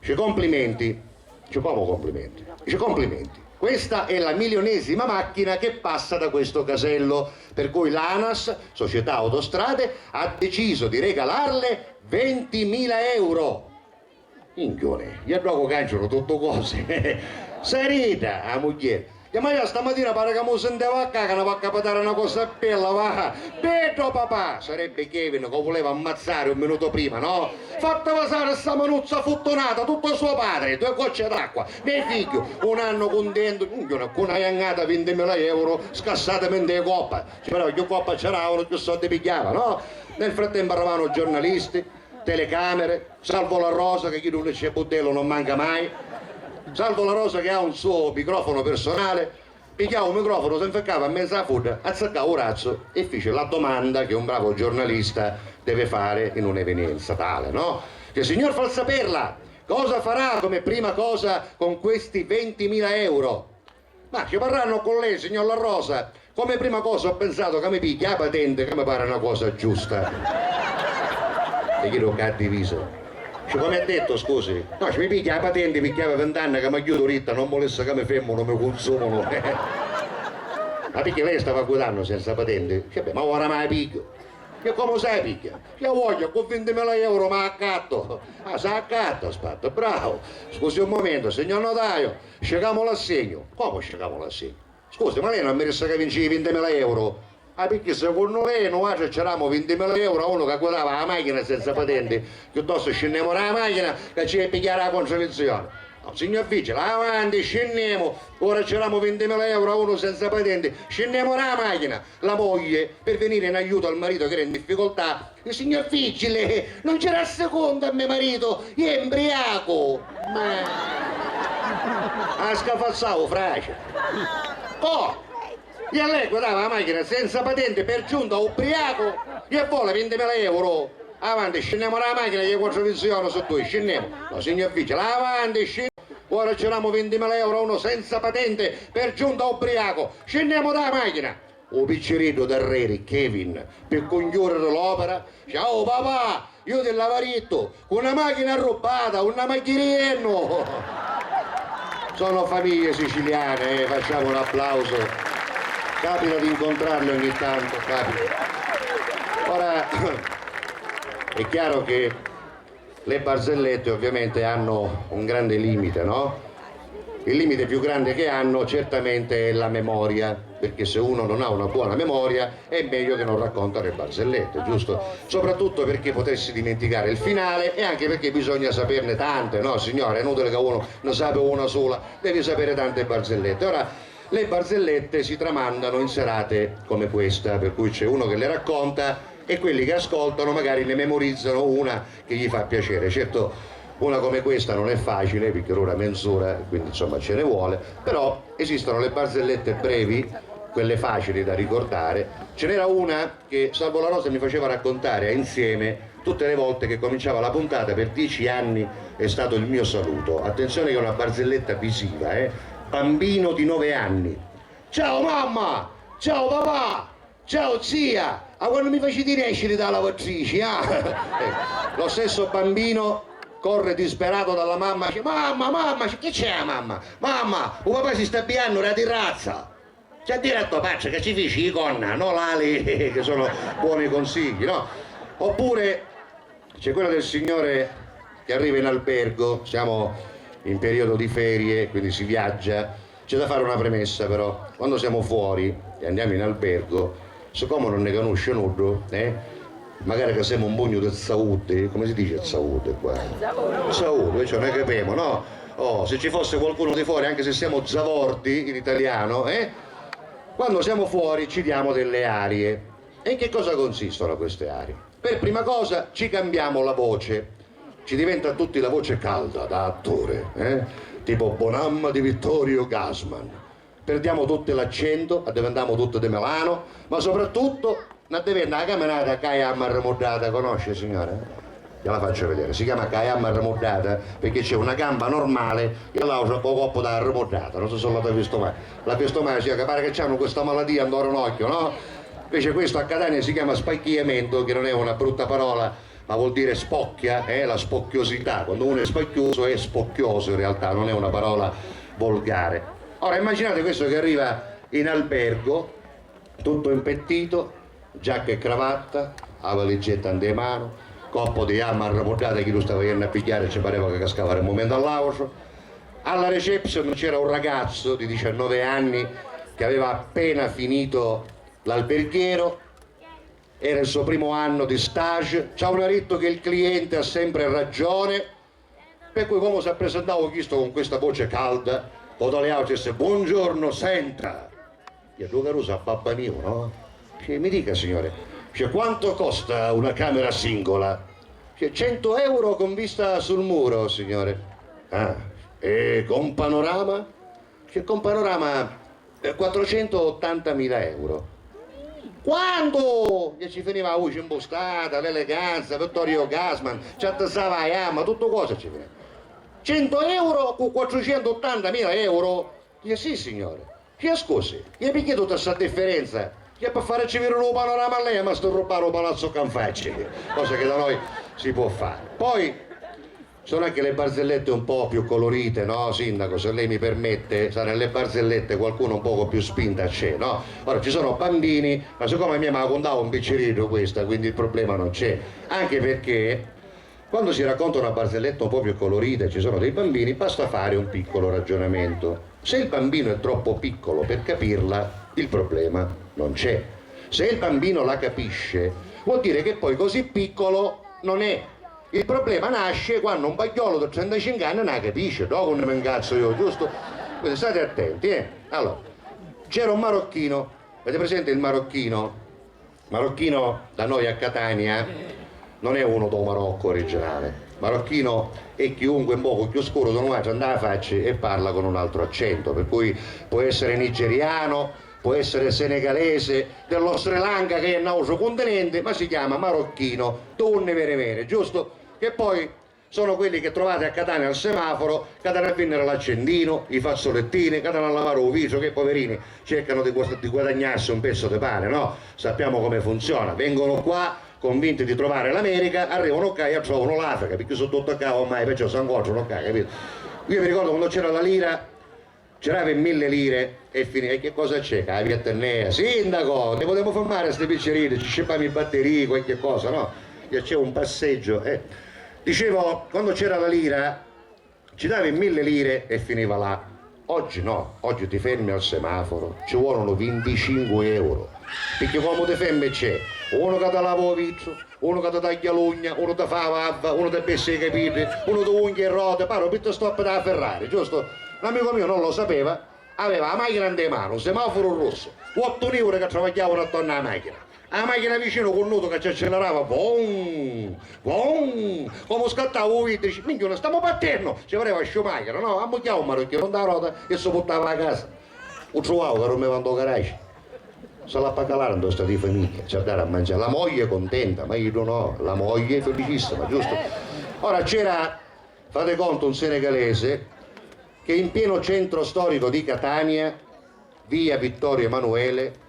ci complimenti, ci comu complimenti, ci complimenti. Questa è la milionesima macchina che passa da questo casello, per cui l'ANAS, Società Autostrade, ha deciso di regalarle ventimila euro. Minchiuni, iè ddocu cancianu tuttu cosi. Sarita, a mugghieri. Chiamai a stamatina, pari ca mu sinteva a cacana, va a capitari na cosa bella, va. Beddu papà! Sarebbe Kevin ca u vuleva ammazzari un minuto prima, no? Fatti vasari sta manuzza futtunata, tutto suo padre, due gocce d'acqua, me figghiu, un anno cuntentu, minchiuni, cu na jannata vintimila euro scassati mentê coppa. Ci pareva, cchiù coppa ci daravanu, cchiù soddi pigghiava, no? Nel frattempo arrivavano giornalisti, telecamere, salvo la rosa, che chiddu unni c'è buddellu non manca mai, salvo la rosa che ha un suo microfono personale, pigghiau u microfono, si nficcava mmenzu a fudda, azziccau u razzu e fici la domanda che un bravo giornalista deve fare in un'evenienza tale, no? Che: "Signor Falsaperla, cosa farà come prima cosa con questi ventimila euro?" "Ma ci parrannu cu lei, signor La Rosa, come prima cosa ho pensato ca mi pigghia a patente, ca mi pare na cosa giusta." E chiddu ca ha diviso: "Ci, come ha detto, scusi?" "No, ci mi pigghia a patente, picchì havi vint'anni ca mi chiudu ritta, non vulessi ca mi femmunu mi cunsumunu." "Ma picchì lei stava guidannu senza patente?" "Ci, beh, ma ora ma la pigghiu." "E comu sa pigghia?" "Ci a voglia, cu vintimila euro ma accattu." "Ah, sa accatta, spattu, bravo." "Scusi un momento, signor notaio, scecamu l'assegnu." "Comu scecamu l'assegnu?" "Scusi, ma lei non mi dissi ca vincii vintimila euro?" "Ah, picchì secunnu lei nuatri ci damu vintimila euro a unu ca guidava a machina senza patenti? Chiuttostu scinnemu da a machina ca ci è pigghiari a contravinzioni." "No, signor vigile, avanti, scinnemu, ora ci damu vintimila euro a unu senza patenti, scinnemu da a machina." La moglie, per venire in aiuto al marito che era in difficoltà, "Signor vigile, non ci dà seconda a me marito, è imbriaco." "Ma a scafazzau, frace." "Oh! E lei guidava la macchina senza patente, per giunta ubriaco, e vuole vintimila euro? Avanti, scinnemu da la macchina, che quattro visioni su due, scinnemu." "No, signor vigile, avanti, scinnemu. Ora ci damu vintimila euro a uno senza patente, per giunta ubriaco, scinnemu da la macchina." U picciriddu d'arreri, Kevin, pi cunchiudiri l'opera, "Ciao papà, iu ti l'ava dittu, cu na machina arrubbata, un na magghiria jennu!" Sono famiglie siciliane, eh, facciamo un applauso. Capita di incontrarle ogni tanto, capita. Ora, è chiaro che le barzellette ovviamente hanno un grande limite, no? Il limite più grande che hanno certamente è la memoria, perché se uno non ha una buona memoria è meglio che non racconta le barzellette, giusto? Soprattutto perché potresti dimenticare il finale e anche perché bisogna saperne tante, no, signore? È inutile che uno ne sape una sola, devi sapere tante barzellette. Ora, le barzellette si tramandano in serate come questa, per cui c'è uno che le racconta e quelli che ascoltano magari ne memorizzano una che gli fa piacere. Certo, una come questa non è facile, perché dura menz'ora, quindi insomma ce ne vuole, però esistono le barzellette brevi, quelle facili da ricordare. Ce n'era una che Salvo La Rosa mi faceva raccontare a Insieme tutte le volte che cominciava la puntata: "Per dieci anni è stato il mio saluto". Attenzione che è una barzelletta visiva, eh? Bambino di nove anni: "Ciao mamma! Ciao papà! Ciao zia! Ah, quannu mi faciti nesciri da lavatrici, ah! Eh, lo stesso bambino corre disperato dalla mamma, dice: "Mamma, mamma, che c'è la mamma? Mamma, u papà si sta abbiannu da tirrazza!" C'è a dire a to patri ca ci fici i conna, no l'ali, che sono buoni consigli, no? Oppure c'è quella del signore che arriva in albergo, siamo in periodo di ferie, quindi si viaggia. C'è da fare una premessa però, quando siamo fuori e andiamo in albergo, siccome non ne conosce nulla, eh, magari che siamo un pugnu di zavuti, come si dice zavuti qua? Zavuti, cioè noi capiamo, no? Oh, se ci fosse qualcuno di fuori, anche se siamo zavorti in italiano, eh, quando siamo fuori ci diamo delle arie. E in che cosa consistono queste arie? Per prima cosa ci cambiamo la voce, ci diventa tutti la voce calda da attore, eh? Tipo Bonamma di Vittorio Gassman. Perdiamo tutto l'accento, addiventiamo tutti di Milano, ma soprattutto n'addiventa la caminata ca è a marrimuddata, conosce signore? Ve la faccio vedere, si chiama ca è a marrimuddata perché c'è una gamba normale e l'altra con coppa da arrimuddata, non so se l'avete visto mai, l'ha visto mai, cioè, che pare che c'hanno questa malattia in un occhio, no? Invece questo a Catania si chiama spacchiamento, che non è una brutta parola, ma vuol dire spocchia, eh, la spocchiosità. Quando uno è spocchioso è spocchioso in realtà, non è una parola volgare. Ora immaginate questo che arriva in albergo, tutto impettito, giacca e cravatta, la valigetta in mano, coppa di jamma arramuddata che lu stava jennu a pigghiari, ci pareva che cascava da un momento all'autru. Alla reception c'era un ragazzo di diciannove anni che aveva appena finito l'alberghiero, era il suo primo anno di stage, ci aveva detto che il cliente ha sempre ragione, per cui quando si presentava questo con questa voce calda, o dalle altre disse: "Buongiorno, senta." E allora Caruso abbabbanìu, no? Dice: "Mi dica, signore." Dice: "Quanto costa una camera singola?" Dice: "Cento euro con vista sul muro, signore." "Ah, e con panorama?" Dice: "Con panorama, eh, quattrocentottantamila euro." Quantu? E ci finiva la voce impostata, l'eleganza, Vittorio Gassman, ci attasava la jamma, tutto cosa ci finiva. "Cento euro con quattrocentottantamila euro?" Dice: "Sì, signore." Dice: "Scusi, e perché tutta sta differenza? Che per farci vedere un panorama a lei mi sta a rubare un palazzo Canfacci, cosa che da noi si può fare." Poi sono anche le barzellette un po' più colorite, no, sindaco? Se lei mi permette, sa, nelle barzellette qualcuno un poco più spinta c'è, no? Ora, ci sono bambini, ma siccome a me me la contava un picciriddu questa, quindi il problema non c'è. Anche perché quando si racconta una barzelletta un po' più colorita e ci sono dei bambini, basta fare un piccolo ragionamento. Se il bambino è troppo piccolo per capirla, il problema non c'è. Se il bambino la capisce, vuol dire che poi così piccolo non è. Il problema nasce quando un pagliolo di trentacinque anni non la capisce, dopo non mi incazzo io, giusto? Quindi state attenti, eh? Allora, c'era un marocchino, avete presente il marocchino? Marocchino da noi a Catania non è uno dô Marocco originale. Marocchino è chiunque un poco più scuro di noi, ci andà a facci e parla con un altro accento, per cui può essere nigeriano, può essere senegalese, dello Sri Lanka che è un altro continente, ma si chiama marocchino, d'unni vere vere, giusto? Che poi sono quelli che trovate a Catania al semaforo, che andano a vendere l'accendino, i fazzolettini, che andano a lavare un viso, che poverini cercano di, guad- di guadagnarsi un pezzo di pane, no? Sappiamo come funziona. Vengono qua convinti di trovare l'America, arrivano qua e trovano l'Africa, perché sono tutti qua ormai, perciò si incontrano qua, capito? Io mi ricordo quando c'era la lira, giravi mille lire e finivi. E che cosa c'è? Che la via Tennea? Sindaco, ne potemo fermare ste piccerite, ci scippami i batterii, qualche cosa, no? Che c'è un passeggio, eh. Dicevo, quando c'era la lira, ci davi mille lire e finiva là. Oggi no, oggi ti fermi al semaforo, ci volano vinticinque euro. Perché come ti fermi c'è uno che ti lava u vitru, uno ca ti tagghia l'ugna, uno ti fa a vavva, uno ti pessa i capiddi, uno ti unghia i roti, pari u pit stop dâ Ferrari, giustu? L'amico mio non lo sapeva, aveva a machina nte manu, u semafuru russu, ottu niuri ca travagghiavanu attornu â machina. A machina vicinu cunnutu ca ci accelerava, vom, vom, comu scattava u vitru, dici: "Minchia, nun stamu pattennu!" Ci pareva Schumacher, no? Ammugghiava u marocchinu nta rota e si puttava a casa. U truvau ca rumeva nto garage. S'all'appa calari nto stati di famigghia, ci ha dare a mangiare. La moglie contenta, ma io no, la moglie felicissima, giusto? Ora c'era, fate conto, un senegalese che in pieno centro storico di Catania, via Vittorio Emanuele,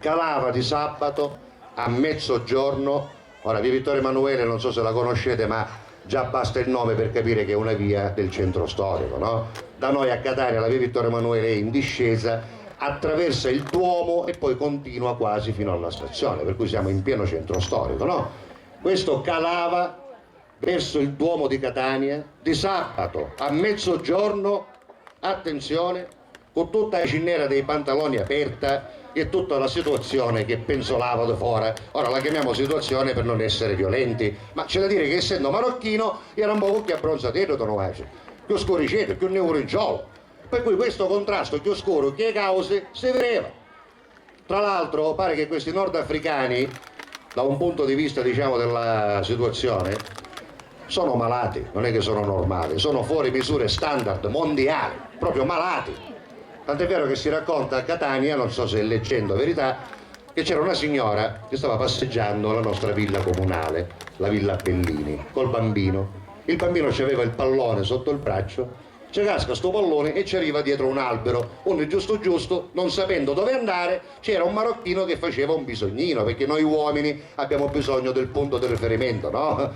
calava di sabato a mezzogiorno. Ora, via Vittorio Emanuele, non so se la conoscete, ma già basta il nome per capire che è una via del centro storico, no? Da noi a Catania la via Vittorio Emanuele è in discesa, attraversa il Duomo e poi continua quasi fino alla stazione, per cui siamo in pieno centro storico, no? Questo calava verso il Duomo di Catania di sabato a mezzogiorno, attenzione, cu tutta la cinnera dei pantaloni aperta e tutta la situazione che penzolava di fora. Ora la chiamiamo situazione per non essere violenti, ma c'è da dire che essendo marocchino era un poco più abbronzateddu, Don Uace, più scuriceddu, più neurinciolo. Per cui questo contrasto chiuscuru chi cause si vedeva. Tra l'altro pare che questi nordafricani, da un punto di vista, diciamo, della situazione, sono malati, non è che sono normali, sono fuori misure standard mondiali, proprio malati. Tant'è vero che si racconta a Catania, non so se è leggenda o verità, che c'era una signora che stava passeggiando alla nostra villa comunale, la villa Bellini, col bambino. Il bambino ci aveva il pallone sotto il braccio, ci casca sto pallone e ci arriva dietro un albero, onde giusto giusto, non sapendo dove andare, c'era un marocchino che faceva un bisognino, perché noi uomini abbiamo bisogno del punto di riferimento, no?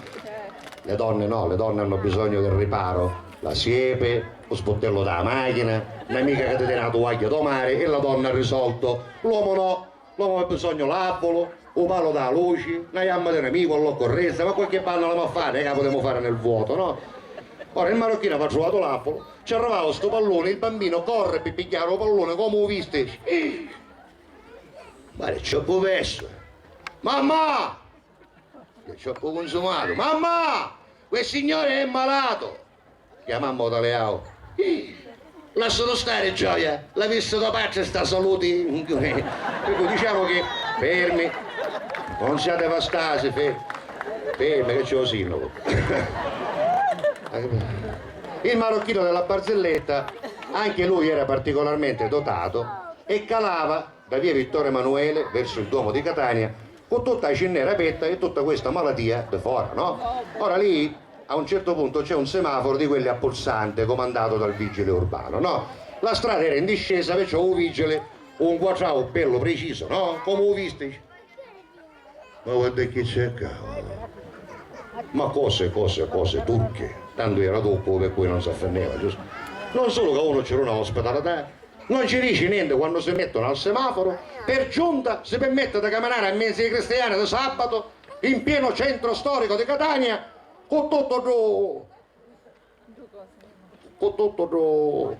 Le donne no, le donne hanno bisogno del riparo, la siepe, lo sportello della macchina, un'amica che ti tiene la tovaglietta do mare e la donna ha risolto, l'uomo no. L'omu ha bisognu l'avvulu, u palu dâ luci, na jamma di nemicu all'occorrenza, ma qualche bannula l'omu a fari, non è ca putemu fari nel vuoto, no? Ora il marocchino avìa truvatu l'avvulu, ci arrivau stu palluni, il bambino corre pi pigghiari u palluni, comu u visti? Guarda, ci ho perso! Mamma! Ci ho consumatu! Mamma! Quel signore è malato! Chiamammu u taliau. Lassalo stare, gioia, l'avissi do patri sta saluti. Ecco, diciamo che, fermi, non siate vastasi, fe- fermi che c'è lo sindaco. Il marocchino della barzelletta, anche lui era particolarmente dotato e calava da via Vittorio Emanuele verso il Duomo di Catania, con tutta la cinnera aperta e tutta questa malatia di fora, no? Ora lì a un certo punto c'è un semaforo di quelli a pulsante comandato dal vigile urbano, no? La strada era in discesa, perciò un vigile un quadrato bello preciso, no? Come ho visto. Ma guarda chi c'è qua. Ma cose, cose, cose turche. Tanto era turco per cui non si offendeva, giusto? Non solo che uno c'era una ospitalità, non ci dici niente quando si mettono al semaforo, per giunta si permette di camminare a mezzo ai cristiani di sabato in pieno centro storico di Catania con tutto dru... con tutto dru...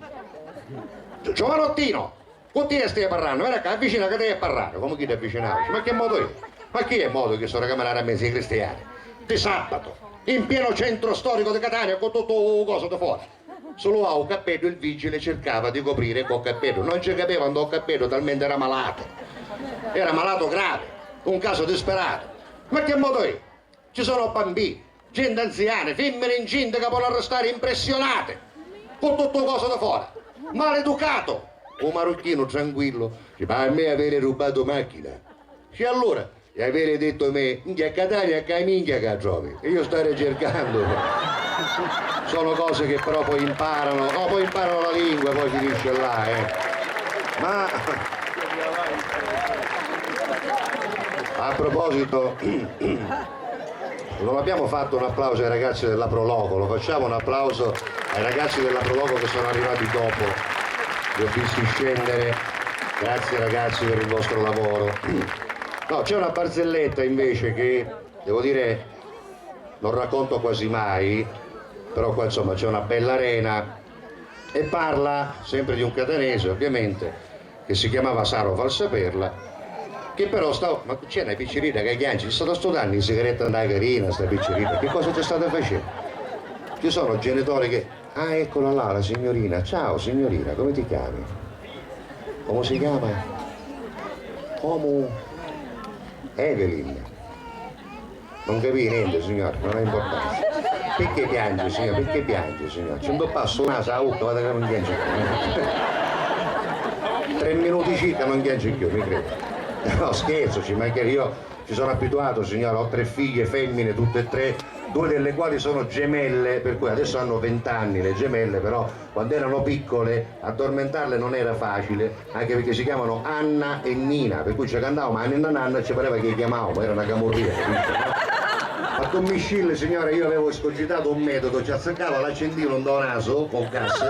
Giovanottino, con ti stai parlando, vedi che avvicina che devi parlare, come chi ti avvicinava, ma che modo è? Ma chi è modo che sto da camminare a mezzo ai cristiani? Di sabato, in pieno centro storico di Catania con tutto coso di fuori. Sulu a u cappeddu il vigile cercava di coprire col cappeddu, non ci capeva ndo cappeddu, talmente era malato. Era malato grave, un caso disperato. Ma che modo è? Ci sono bambini, gente anziana, femmine incinta che ponu restare impressionate con tutto coso da fora. Maleducato! U marocchino tranquillo dice: "Ma a me avete rubato macchina?" Sì, allora, e avere detto a me, minchia, a Catania che minchia che trovi. E io starei cercando. Sono cose che però poi imparano, no, poi imparano la lingua, poi finisce là, eh. Ma a proposito, non abbiamo fatto un applauso ai ragazzi della Pro Loco, lo facciamo un applauso ai ragazzi della Pro Loco che sono arrivati dopo, li ho visti scendere. Grazie ragazzi per il vostro lavoro. No, c'è una barzelletta invece che, devo dire, non racconto quasi mai, però qua insomma c'è una bella arena e parla sempre di un catanese, ovviamente, che si chiamava Saro Falsaperla, che però sta... Ma c'è una piccerita che chiange, ci sta studiando in sigaretta nda carina, sta piccerita, che cosa ci state facendo? Ci sono genitori che... Ah, eccola là, la signorina. Ciao signorina, come ti chiami? Come si chiama? Come? Evelyn. Non capì niente, signore, non ha importanza. Perché piange, signore? Perché piange, signore? Ci un passa un naso a bocca, vada che non piange più. Tre minuti circa non piange più, mi crede. No, scherzo, ci mancherebbe. Io ci sono abituato, signore, ho tre figlie femmine, tutte e tre due delle quali sono gemelle, per cui adesso hanno venti anni le gemelle, però quando erano piccole addormentarle non era facile, anche perché si chiamano Anna e Nina, per cui ci cantavamo Anna e Nanna e ci pareva che chiamavamo, era una camurria, capito? A Tommiscille, signora, io avevo escogitato un metodo, ci azzeccava l'accendino in do naso col gas,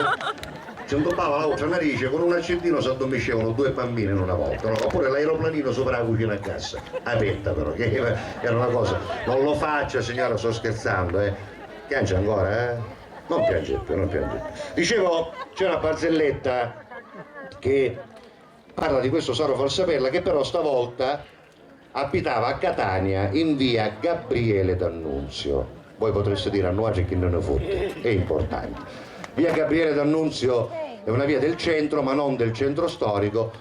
ci intuppava l'autra narice, con un accendino si addormiscevano due bambine in una volta, no? Oppure l'aeroplanino sopra la cucina a gas, aperta però, che era una cosa, non lo faccia, signora, sto scherzando, eh. Piange ancora, eh? Non piange più, non piange più. Dicevo, c'è una barzelletta che parla di questo Saro Falsaperla, che però stavolta abitava a Catania in via Gabriele D'Annunzio. Voi potreste dire a nuace chi non ne fotte, è importante. Via Gabriele D'Annunzio è una via del centro, ma non del centro storico,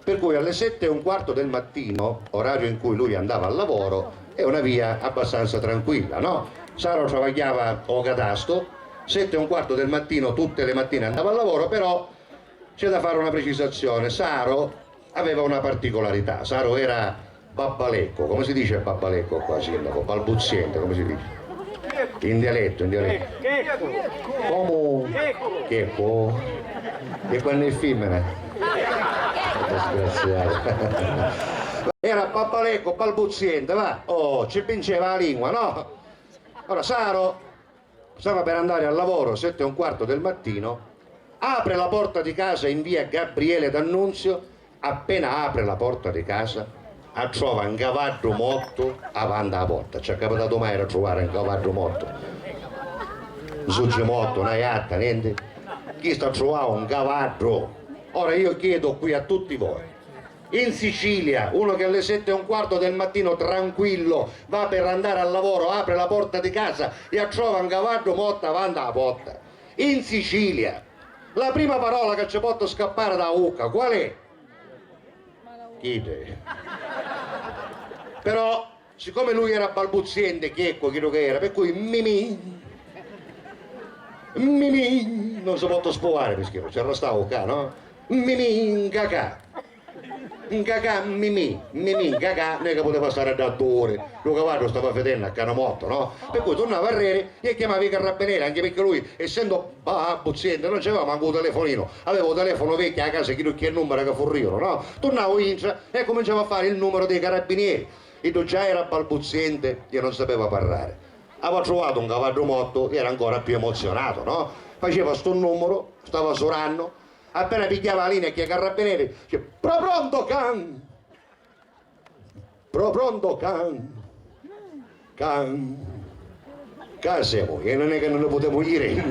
per cui alle sette e un quarto del mattino, orario in cui lui andava al lavoro, è una via abbastanza tranquilla, no? Saro travagliava o catasto, sette e un quarto del mattino tutte le mattine andava al lavoro, però c'è da fare una precisazione. Saro aveva una particolarità, Saro era babbalecco, come si dice babbalecco qua, sindaco? Balbuziente, come si dice? In dialetto, in dialetto. Comu? Checco? E quando è femmina? Disgraziato. Era babbalecco, balbuziente, va. Oh, ci pinceva la lingua, no? Ora, Saro stava per andare al lavoro, sette e un quarto del mattino, apre la porta di casa in via Gabriele D'Annunzio, appena apre la porta di casa, a trova un cavaddu mottu avanti a porta. Ci è capitato mai di trovare un cavaddu mottu? Un sugge mottu, una iatta, niente? Chi sta a trovare un cavaddu? Ora io chiedo qui a tutti voi, in Sicilia, uno che alle sette e un quarto del mattino tranquillo va per andare al lavoro, apre la porta di casa e a trova un cavaddu mottu avanti a porta. In Sicilia, la prima parola che ci porta a scappare da bocca, qual è? Chide. Però, siccome lui era balbuziente, checco, chiddu che era, per cui mimì, mimì, non si porta a spuvare, perché non c'era sta bocca, no? Mimì, cacà. Ncacà, mimì, mimì, ncacà, non è che poteva stare dda due ore, lu cavaddu stava fedennu a canu mottu, no? Per cui turnava arreri e chiamava i carrabbineri, anche perché lui, essendo ba-, balbuziente, non c'aveva mancu u telefoninu, aveva u telefono vecchiu a casa, chiddu chi è nummera ca furriunu, no? Turnava intra e cuminciava a fari il numero dei carabinieri. Iddu già era balbuziente e non sapeva parrari. Aveva truvatu un cavaddu mottu, era ancora più emozionato, no? Faceva stu numero, stava surannu, appena pigghiava la linea chi è carrabbineri, dice: "Pro pronto, can! Pro pronto, can! Can! Ca semu, e non è che non lo potemo dire."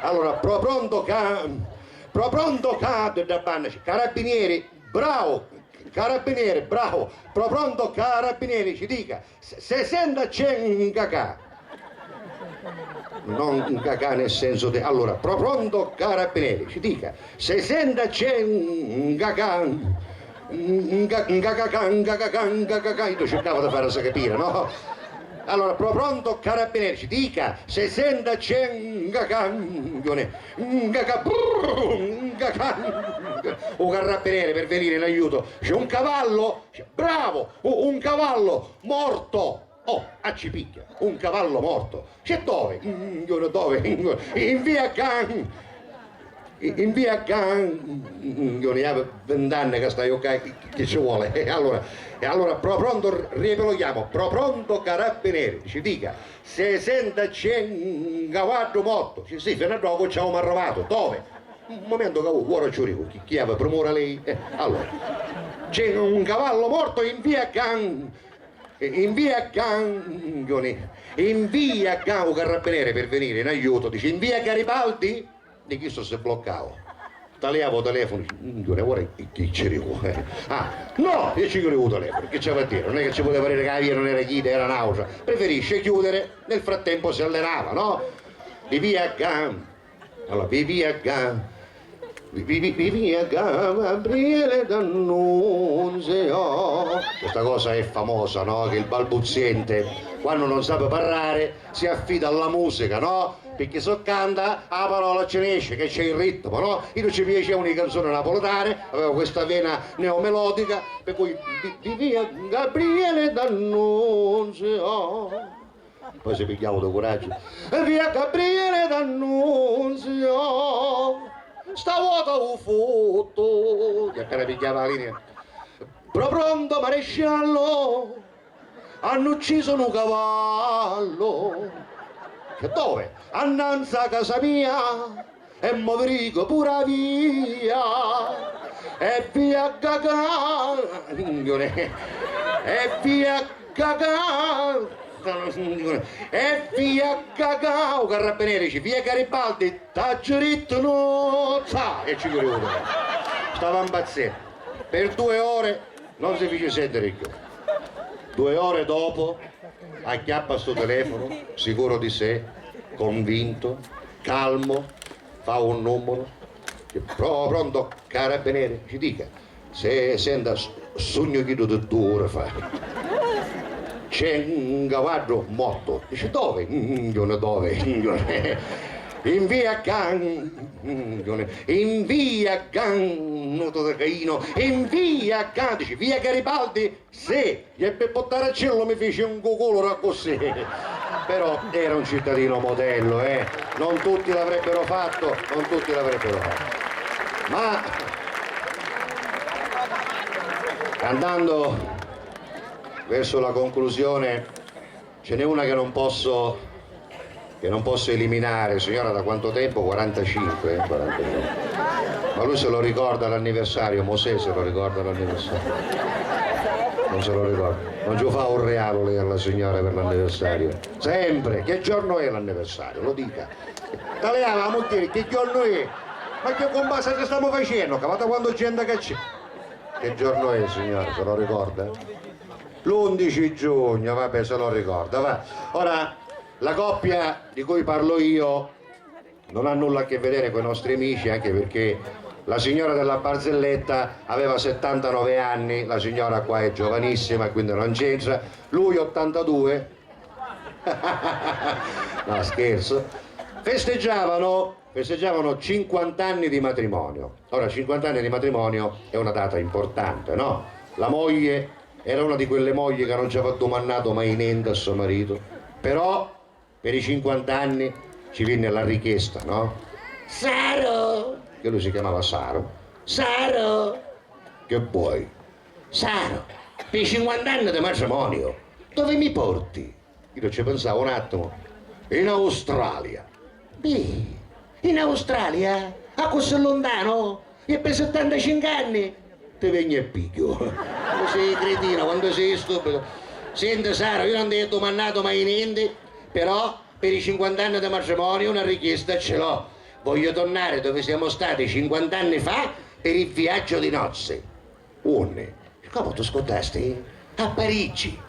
Allora, pro pronto, can! Pro pronto, can! Da banna, dice: "Carabinieri, bravo! Carabinieri, bravo! Pro pronto, carabinieri, ci dica, se, se senta c'è un cacà." Non un cacà nel senso di... Allora, pro pronto carabinieri, ci dica, se senta c'è un cacà, un ca-, un cacacà, un cacacà, un cacacà, io cercavo di farsi capire, no? Allora, pro pronto carabinieri, ci dica, se senta c'è un cacà, un cacà, brrr, un cacà. Un carabiniere per venire in aiuto, c'è un cavallo, bravo, u-, un cavallo morto. Oh, a ci picchia, un cavallo morto. C'è dove? Mm, dove? In via Gan. In via Gan. Io ne avevo vent'anni che stavo qua, che, che ci vuole? E allora, e allora, pro pronto, riepilochiamo, pro pronto carabinieri, ci dica, se senta c'è un cavallo morto. Ci sì, fino a dopo ci avevamo arrivato. Dove? Un momento che ora ci dico, chi, chi aveva primura lei? Eh, allora, c'è un cavallo morto in via Gan. In via Gangoni, in via Ga-, u carabiniere per venire in aiuto dice: "In via Garibaldi?" E chistu si bloccava. Taliava u telefono, dice: "Ora chi ci dico?" Ah, no, io ci chiudevo u telefono, che c'aveva a dire? Non è che ci poteva dire che la via non era chida, era un'altra. Preferisce chiudere, nel frattempo si allenava, no? Di via Gan-, Allora, vivia Ga-, vi-, vi-, vi-, vivia Gabriele D'Annunzio. Questa cosa è famosa, no? Che il balbuziente, quando non sape parrare, si affida alla musica, no? Picchì si canta, a parola ci nesce, che c'è il ritmo, no? Io ci piacevano le canzoni napoletane, avevo questa vena neomelodica, per cui vi-, vivia Gabriele D'Annunzio. Poi si pigghiau di curaggio. E via Gabriele D'Annunzio, stavota u futtu. Chi appena pigghiava la linea. Pro pronto, maresciallo, hanno ucciso un cavallo. Che dove? Annanzi a casa mia. E mo vi dico pure a via, e via Gagà, e via Gagà, e via Gagà, u carabinieri dice, via Garibaldi, t'aggio ditto no, za, e ci chiude u telefono. Stava impazzendo. Per due ore non si fece sentire più. Due ore dopo acchiappa sto telefono, sicuro di sé, convinto, calmo, fa un numero. Pro-, pronto, carabinieri? Ci dica. Se senta, s-, sugnu chiddu di due ore fa. C'è un cavaddu morto. Dice, dove? Dove? In via Can-, in via Cannuto de Caino, in via Can-, dice, via Garibaldi? Sì, e per portare a cielo mi fece un cucullo accussì. Però era un cittadino modello, eh. Non tutti l'avrebbero fatto, non tutti l'avrebbero fatto. Ma andando verso la conclusione, ce n'è una che non posso che non posso eliminare, signora, da quanto tempo? quarantacinque, eh? quarantacinque. Ma lui se lo ricorda l'anniversario, Mosè se lo ricorda l'anniversario. Non se lo ricorda. Non ci fa un regalo lei alla signora per l'anniversario. Sempre, che giorno è l'anniversario? Lo dica. Taliana, la moglie, che giorno è? Ma che compassa che stiamo facendo? Capite quanto gente che c'è? Che giorno è, signora? Se lo ricorda? L'undici giugno, vabbè, se lo ricorda, va. Ora, la coppia di cui parlo io non ha nulla a che vedere con i nostri amici, anche perché la signora della barzelletta aveva settantanove anni, la signora qua è giovanissima, quindi non c'entra. Lui ottantadue. No, scherzo. Festeggiavano, festeggiavano cinquanta anni di matrimonio. Ora, cinquanta anni di matrimonio è una data importante, no? La moglie era una di quelle mogli che non ci aveva domannato mai niente a suo marito, però per i cinquanta anni ci venne la richiesta, no? Saro! Che lui si chiamava Saro. Saro! Che vuoi? Saro, per i cinquanta anni di matrimonio, dove mi porti? Io ci pensavo un attimo. In Australia. Beh, in Australia? A così lontano? E per settantacinque anni? Ti vegni e pigghiu. Quantu sei cretino, quantu sei stupido. Senti, Saro, io non ti ho domannato mai niente, però per i cinquanta anni di matrimonio una richiesta ce l'ho. Voglio tornare dove siamo stati cinquanta anni fa per il viaggio di nozze. Unni? Comu, tu scurdasti? A Parigi!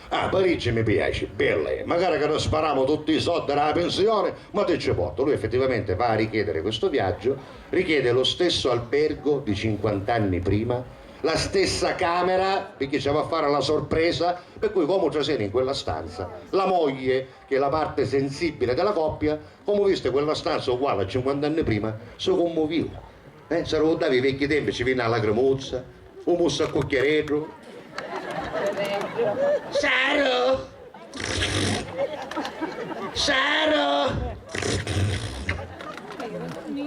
Ah, Parigi mi piaci, bella è, macari ca nni sparamu tutti i soddi dâ pensioni, ma ti ci portu. Lui effettivamente va a richiedere questo viaggio, richiede lo stesso albergo di cinquanta anni prima, la stessa camera, perché ci va a fare la sorpresa, per cui comu traseni in quella stanza, la moglie, che è la parte sensibile della coppia, comu viste quella stanza uguale a cinquanta anni prima, si cummuviu. Eh, si arricurdavi i vecchi tempi, ci vinni a lacrimuzza, u mussu a cucchiareddu. Saro! Saro!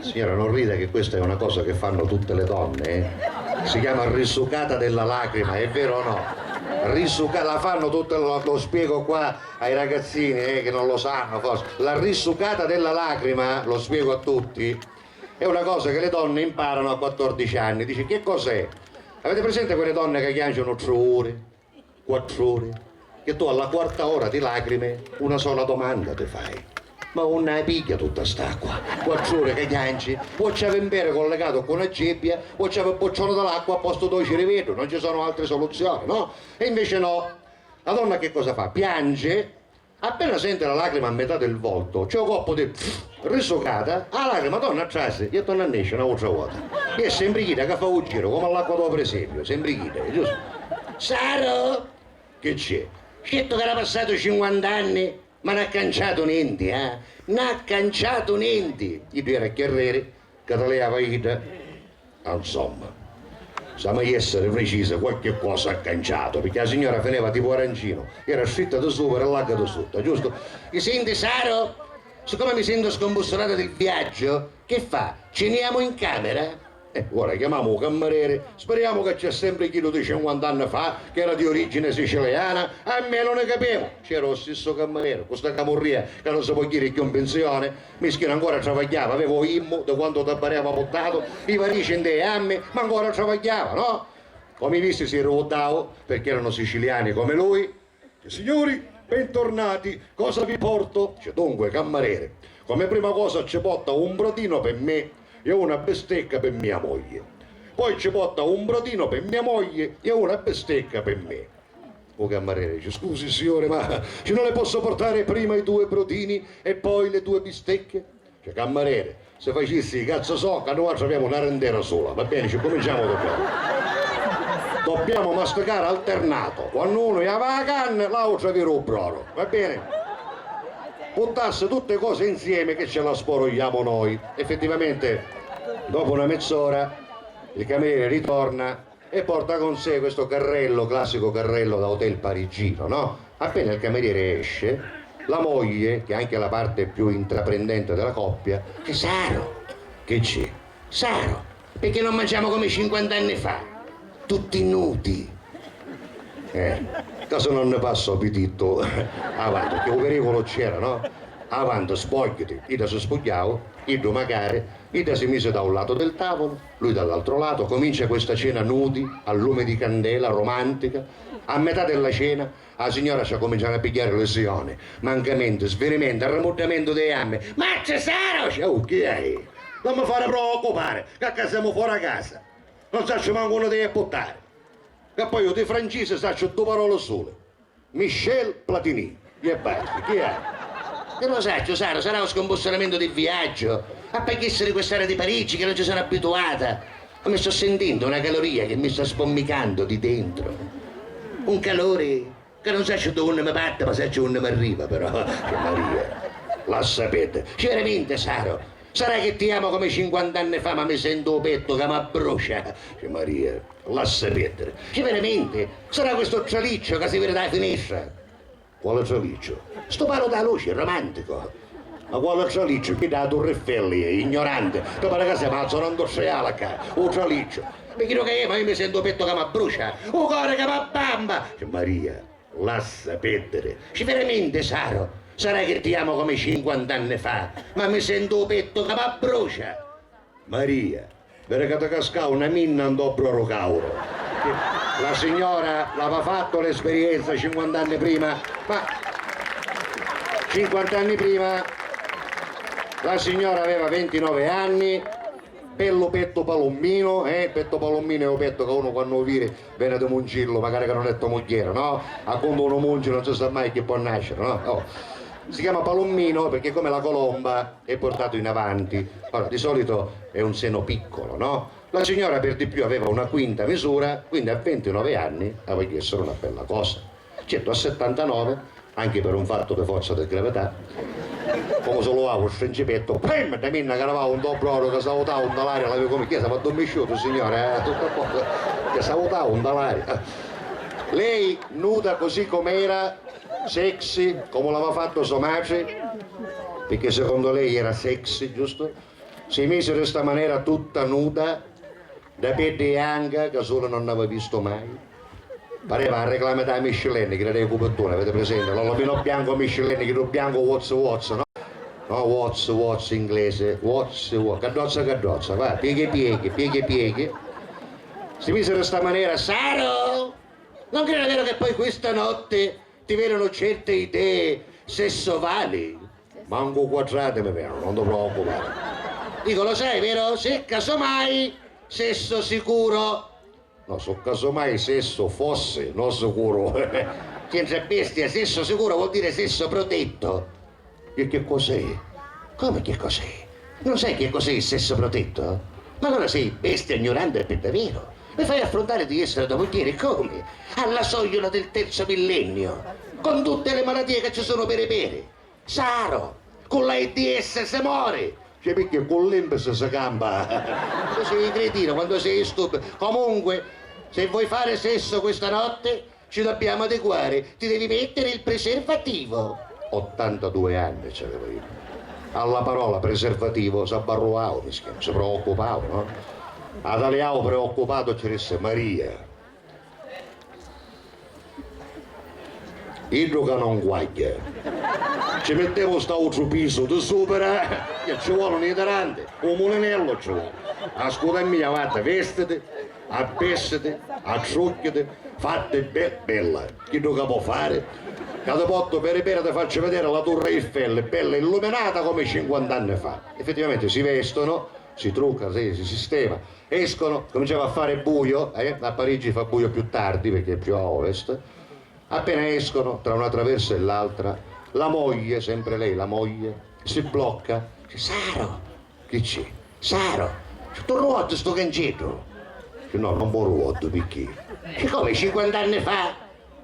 Signora, non rida che questa è una cosa che fanno tutte le donne, eh? Si chiama risucata della lacrima, è vero o no? Risuca-, la fanno tutte, lo, lo spiego qua ai ragazzini, eh, che non lo sanno, forse. La risucata della lacrima, lo spiego a tutti, è una cosa che le donne imparano a quattordici anni. Dice, che cos'è? Avete presente quelle donne che chiancianu tre ore, quattro ore? Che tu alla quarta ora di lacrime una sola domanda ti fai. Ma unni la pigghia tutta st'acqua? Quattro ore che chianci? O ci havi un peri collegato cu na gebbia, o ci havi un boccione di l'acqua a posto dô ciriveddu, non ci sono altre soluzioni, no? E invece no. La donna che cosa fa? Piange. Appena senti la lacrima a metà del volto, c'è un colpu di pff, risucata, a lacrima torna a trasi e torna a nesci n'autra vota. E è sempri chidda ca fa u giru, comu l'acqua dô presepiu, sempri chidda, è giustu? Saro! Che c'è? Certu ca era passatu cinquanta anni, ma non ha canciatu nenti, eh? Non ha canciatu nenti! Iddu era chiarreri, ca taliava idda. Insomma, S'hamu a essiri precisi, qualchi cosa ha canciatu, pirchì a signora finiva tipu arancinu, era stritta di supra e larga di sutta, giustu? Mi senti, Saru? Siccome mi sento scombussolata del viaggio, che fa? Ce ne jamu in camera? Eh, ora chiamamu u cammareri, speriamo che c'è sempre chiddu di cinquanta anni fa, che era di origine siciliana, almeno ne capiamo. C'era u stissu cammareri, cu sta camurria ca non si pò jiri cchiù in pensione, mischinu ancora travagghiava, aveva u jimmu di quantu u tabariamu avutatu, i varici nti i jammi, ma ancora travagghiava, no? Comu i visti si rivuddau, perché erano siciliani come lui. Signori, bentornati, cosa vi porto? Dice, dunque, cammarere, come prima cosa ci porta un brodino per me e una bistecca per mia moglie. Poi ci porta un brodino per mia moglie e una bistecca per me. U cammarere dice, scusi signore, ma ci non le posso portare prima i due brodini e poi le due bistecche? Dice, cammarere, se facissi i cazzi so, ca nuatri avemu na rintera sula, va bene, ci cuminciamo da capu. Dobbiamo masticare alternato, quannu unu java a canna, l'autru aviri u broru, va bene? Puttassi tutte cose insieme che ce la sporugliamo noi. Effettivamente, dopo una mezz'ora, il cameriere ritorna e porta con sé questo carrello, classico carrello da hotel parigino, no? Appena il cameriere esce, la moglie, che è anche la parte più intraprendente della coppia, dice: Saro, che c'è? Saro, perché non mangiamo come cinquanta anni fa? Tutti nudi. Eh, ca se non ne passa u pitittu, avanti, perché u pericolo c'era, no? Avanti, spogghiati. Idda si spugghiau, iddu macari, idda si mise da un lato del tavolo, lui dall'altro lato, comincia questa cena nudi, a lume di candela, romantica. A metà della cena, a signora ci cominciano a pigghiari lesioni, mancamenti, svinimenti, arramuddamentu dei jammi. Ma ci sarà! Oh, chi è? Non mi fare preoccupare, che acca siamo fora casa. Non saccio manco uno dei puttari. E poi io di francese saccio due parole sole. Michel Platini, e basta, chi è? Che lo saccio, Saro, sarà un scombussolamento di viaggio, a paghissi di quest'aria di Parigi che non ci sono abituata, ma mi sto sentendo una caloria che mi sta spommicando di dentro, un calore che non saccio da unni mi parti, ma saccio unni mi arriva, però, che Maria, lassa perdere, ci veramente, Saro, sarà che ti amo come cinquanta anni fa, ma mi sento u pettu che mi abbrucia, che Maria. Lassa perdere. Ci veramente? Sarà questo traliccio ca si viri da la finestra? Quale traliccio? Sto palo da luce, romantico. Ma quale traliccio? Chi da Torre Eiffel, ignorante. Ti pare ca semu a zona industriale ca? U traliccio. Mi chiedo che è, ma io mi sento u petto ca m'abbrucia, u core ca m'abbamba. Maria, lassa perdere. Ci veramente, Saro? Sarà che ti amo come cinquanta anni fa, ma mi sento u petto ca m'abbrucia. Maria, viri ca ti cascau na minna ntô broru cauru. La signora l'ava fatto l'esperienza cinquanta anni prima, ma cinquanta anni prima la signora aveva ventinove anni, bellu pettu palumminu, eh, pettu palumminu è u pettu ca unu quannu u viri veni di muncillu, macari ca non è to mugghieri, no? A comu unu munci non si sa mai chi pò nasciri, no? Oh. Si chiama palummino perché è come la colomba, è portato in avanti. Ora, di solito è un seno piccolo, no? La signora per di più aveva una quinta misura, quindi a ventinove anni aveva a essere una bella cosa. Certo, a settantanove, anche per un fatto di forza di gravità, come se lo avo stringipetto, pam! Da minna caravau un dobroro che salutau un dalario, l'avevo come chiesa, ma dormisciuto, signore, eh, tutto a poco, che salutau un dalario. Lei, nuda così com'era, sexy, come l'aveva fatto sua madre, perché secondo lei era sexy, giusto? Si mise di sta manera tutta nuda, da peddi janca, ca sulu non n'aveva visto mai. Pareva a reclama da Michelin, chidda dei cupettuni, avete presente? L'omino bianco Michelin, chiddu bianco what's what's, no? No, what's what's inglese, what's what, caddozza caddozza, va, pieghi pieghi, pieghi pieghi. Si mise di sta manera, Saro! Non credo vero che poi questa notte ti vengono certe idee sessuali? Manco quadrate mi vengono, non ti preoccupare. Dico, lo sai, vero? Se casomai, sesso sicuro. No, so casomai sesso fosse, no sicuro. C'entra bestia, sesso sicuro vuol dire sesso protetto. E che cos'è? Come che cos'è? Non sai che cos'è il sesso protetto? Ma allora sei bestia ignorante per davvero. Mi fai affrontare di essere tua moglie come? Alla soglia del terzo millennio, con tutte le malattie che ci sono per i peri. Saro, con la AIDS si muore. Cioè, picchì cu l'Impes si campa? Quando sei cretino, quando sei stupido. Comunque, se vuoi fare sesso questa notte, ci dobbiamo adeguare. Ti devi mettere il preservativo. Ottantadue anni c'avevo io. Alla parola preservativo s'abbarruau, mischianu, si preoccupau, no? Ataliau preoccupato ci disse: Maria, iddu ca non guagghia. Ci mittemu st'autru pisu di supra, che ci volunu i tiranti, un mulinellu ci voli. Ascuta a mia, vadda, vestiti, abbestiti, attrucchiti, fatti be-, bella. Chiddu ca po' fari? Ca ti portu peri peri, ti facciu vidiri la Turra Eiffel, bella illuminata come cinquanta anni fa. Effettivamente si vestono, si trucca, si, si sistema. Escono, cominciava a fare buio, eh? A Parigi fa buio più tardi perché è più a ovest. Appena escono, tra una traversa e l'altra, la moglie, sempre lei, la moglie, si blocca. Dice: Saro, chi c'è? Saro, tu ruoddu stu canceddu? Dice: no, non mi ruoddu, picchì? Dice: come, cinquanta anni fa?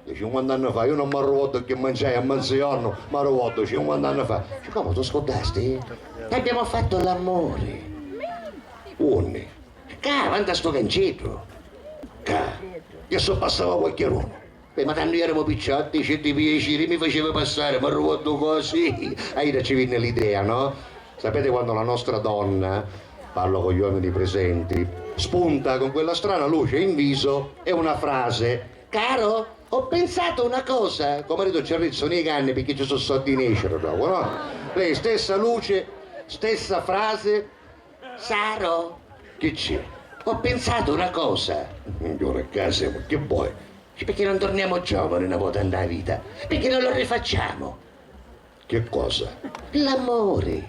Dice: cinquanta anni fa io non mi ruoddu che manciai a mezzigiorno, mi ruoddu cinquanta anni fa. Dice: come, tu scurdasti? Abbiamo fatto l'amore. Unni? Ccà, vanti a stu canceddu. Ccà. Io so passava qualchidunu. Beh, ma tantu eramu picciotti, ci di piacere, mi faceva passare, ma ruottu così. A ida ci vinni l'idea, no? Sapete quando la nostra donna, parlo con gli uomini presenti, spunta con quella strana luce in viso e una frase: caro, ho pensato una cosa. Co maritu ci arrizzano i canni perché ci sono soldi in escere dopo, no? Lei stessa luce, stessa frase. Saro, chi c'è? Ho pensato una cosa. Ora ccà semu, che vuoi? Perché non torniamo giovani una volta nella vita? Perché non lo rifacciamo? Che cosa? L'amore.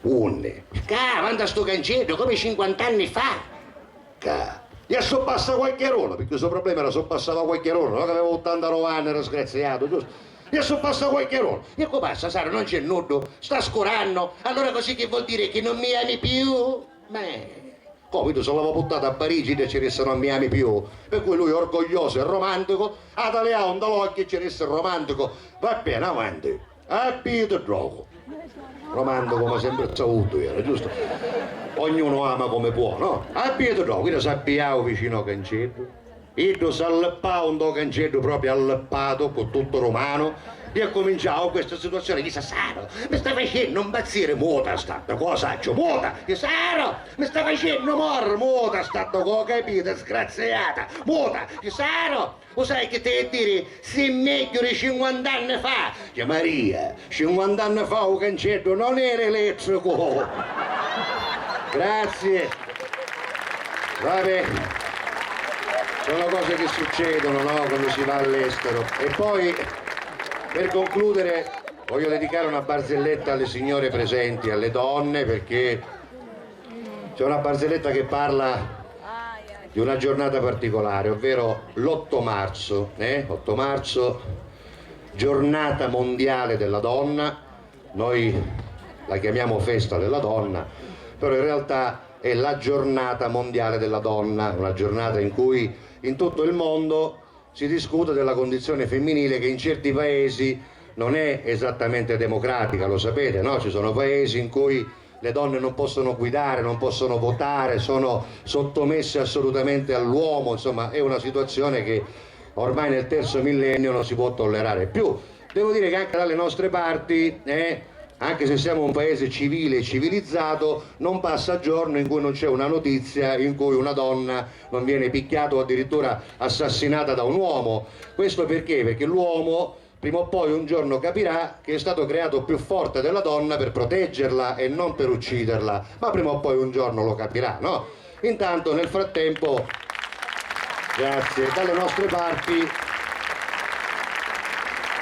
Unni? Ccà, vanti a stu canceddu, come cinquanta anni fa. Ccà. E a so passa qualchidunu, perché il suo problema era so passava qualchidunu, no? Che aveva ottantanove anni, era sgraziato, giusto? E a so passa qualchidunu. E co passa, Saro, non c'è nuddu. Sta scuranno. Allora così che vuol dire che non mi ami più? Ma come, tu se l'ava portata a Parigi e ci disse non mi ami più? Per cui lui, orgoglioso e romantico, ha taliato nta l'occhio e ci disse romantico: va bene, avanti. Abbiati ddocu. Romantico come sempre saputu era, giusto? Ognuno ama come può, no? Abbiati ddocu, idda s'abbiau vicinu au canceddu, iddu s'allippau ntô canceddu propriu allippatu, cu tuttu ru manu, e accuminciau questa situazione, chi sa, Saro, mi sta facennu impazziri, muta sta, co sacciu, muta, chi Saro, mi sta facennu morri, muta sta, co capita, sgraziata, muta, chi Saro, u sai chi t'haiu a diri? Si megghiu di cinquant'anni fa! Dice: Maria, cinquant'anni fa u canceddu non era elettricu! Grazie! Vabbè, sono cose che succedono, no? Quando si va all'estero. E poi, per concludere, voglio dedicare una barzelletta alle signore presenti, alle donne, perché c'è una barzelletta che parla di una giornata particolare, ovvero l'otto marzo, eh? Otto marzo, giornata mondiale della donna, noi la chiamiamo festa della donna, però in realtà è la giornata mondiale della donna, una giornata in cui in tutto il mondo si discute della condizione femminile che in certi paesi non è esattamente democratica, lo sapete, no? Ci sono paesi in cui le donne non possono guidare, non possono votare, sono sottomesse assolutamente all'uomo, insomma, è una situazione che ormai nel terzo millennio non si può tollerare più. Devo dire che anche dalle nostre parti, eh, anche se siamo un paese civile e civilizzato, non passa giorno in cui non c'è una notizia in cui una donna non viene picchiata o addirittura assassinata da un uomo. Questo perché? Perché l'uomo prima o poi un giorno capirà che è stato creato più forte della donna per proteggerla e non per ucciderla, ma prima o poi un giorno lo capirà, no? Intanto, nel frattempo, grazie, dalle nostre parti,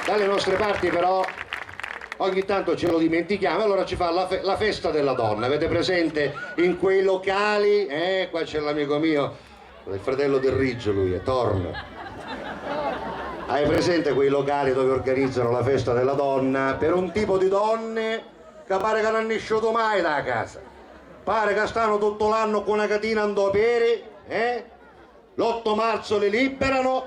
dalle nostre parti però ogni tanto ce lo dimentichiamo, allora ci fa la, fe- la festa della donna, avete presente in quei locali? Eh, qua c'è l'amico mio, il fratello del Riggio, lui è, torna. Hai presente quei locali dove organizzano la festa della donna per un tipo di donne che pare che non è nisciuto mai da casa? Pare che stanno tutto l'anno con una catina in due peri, eh? L'otto marzo li liberano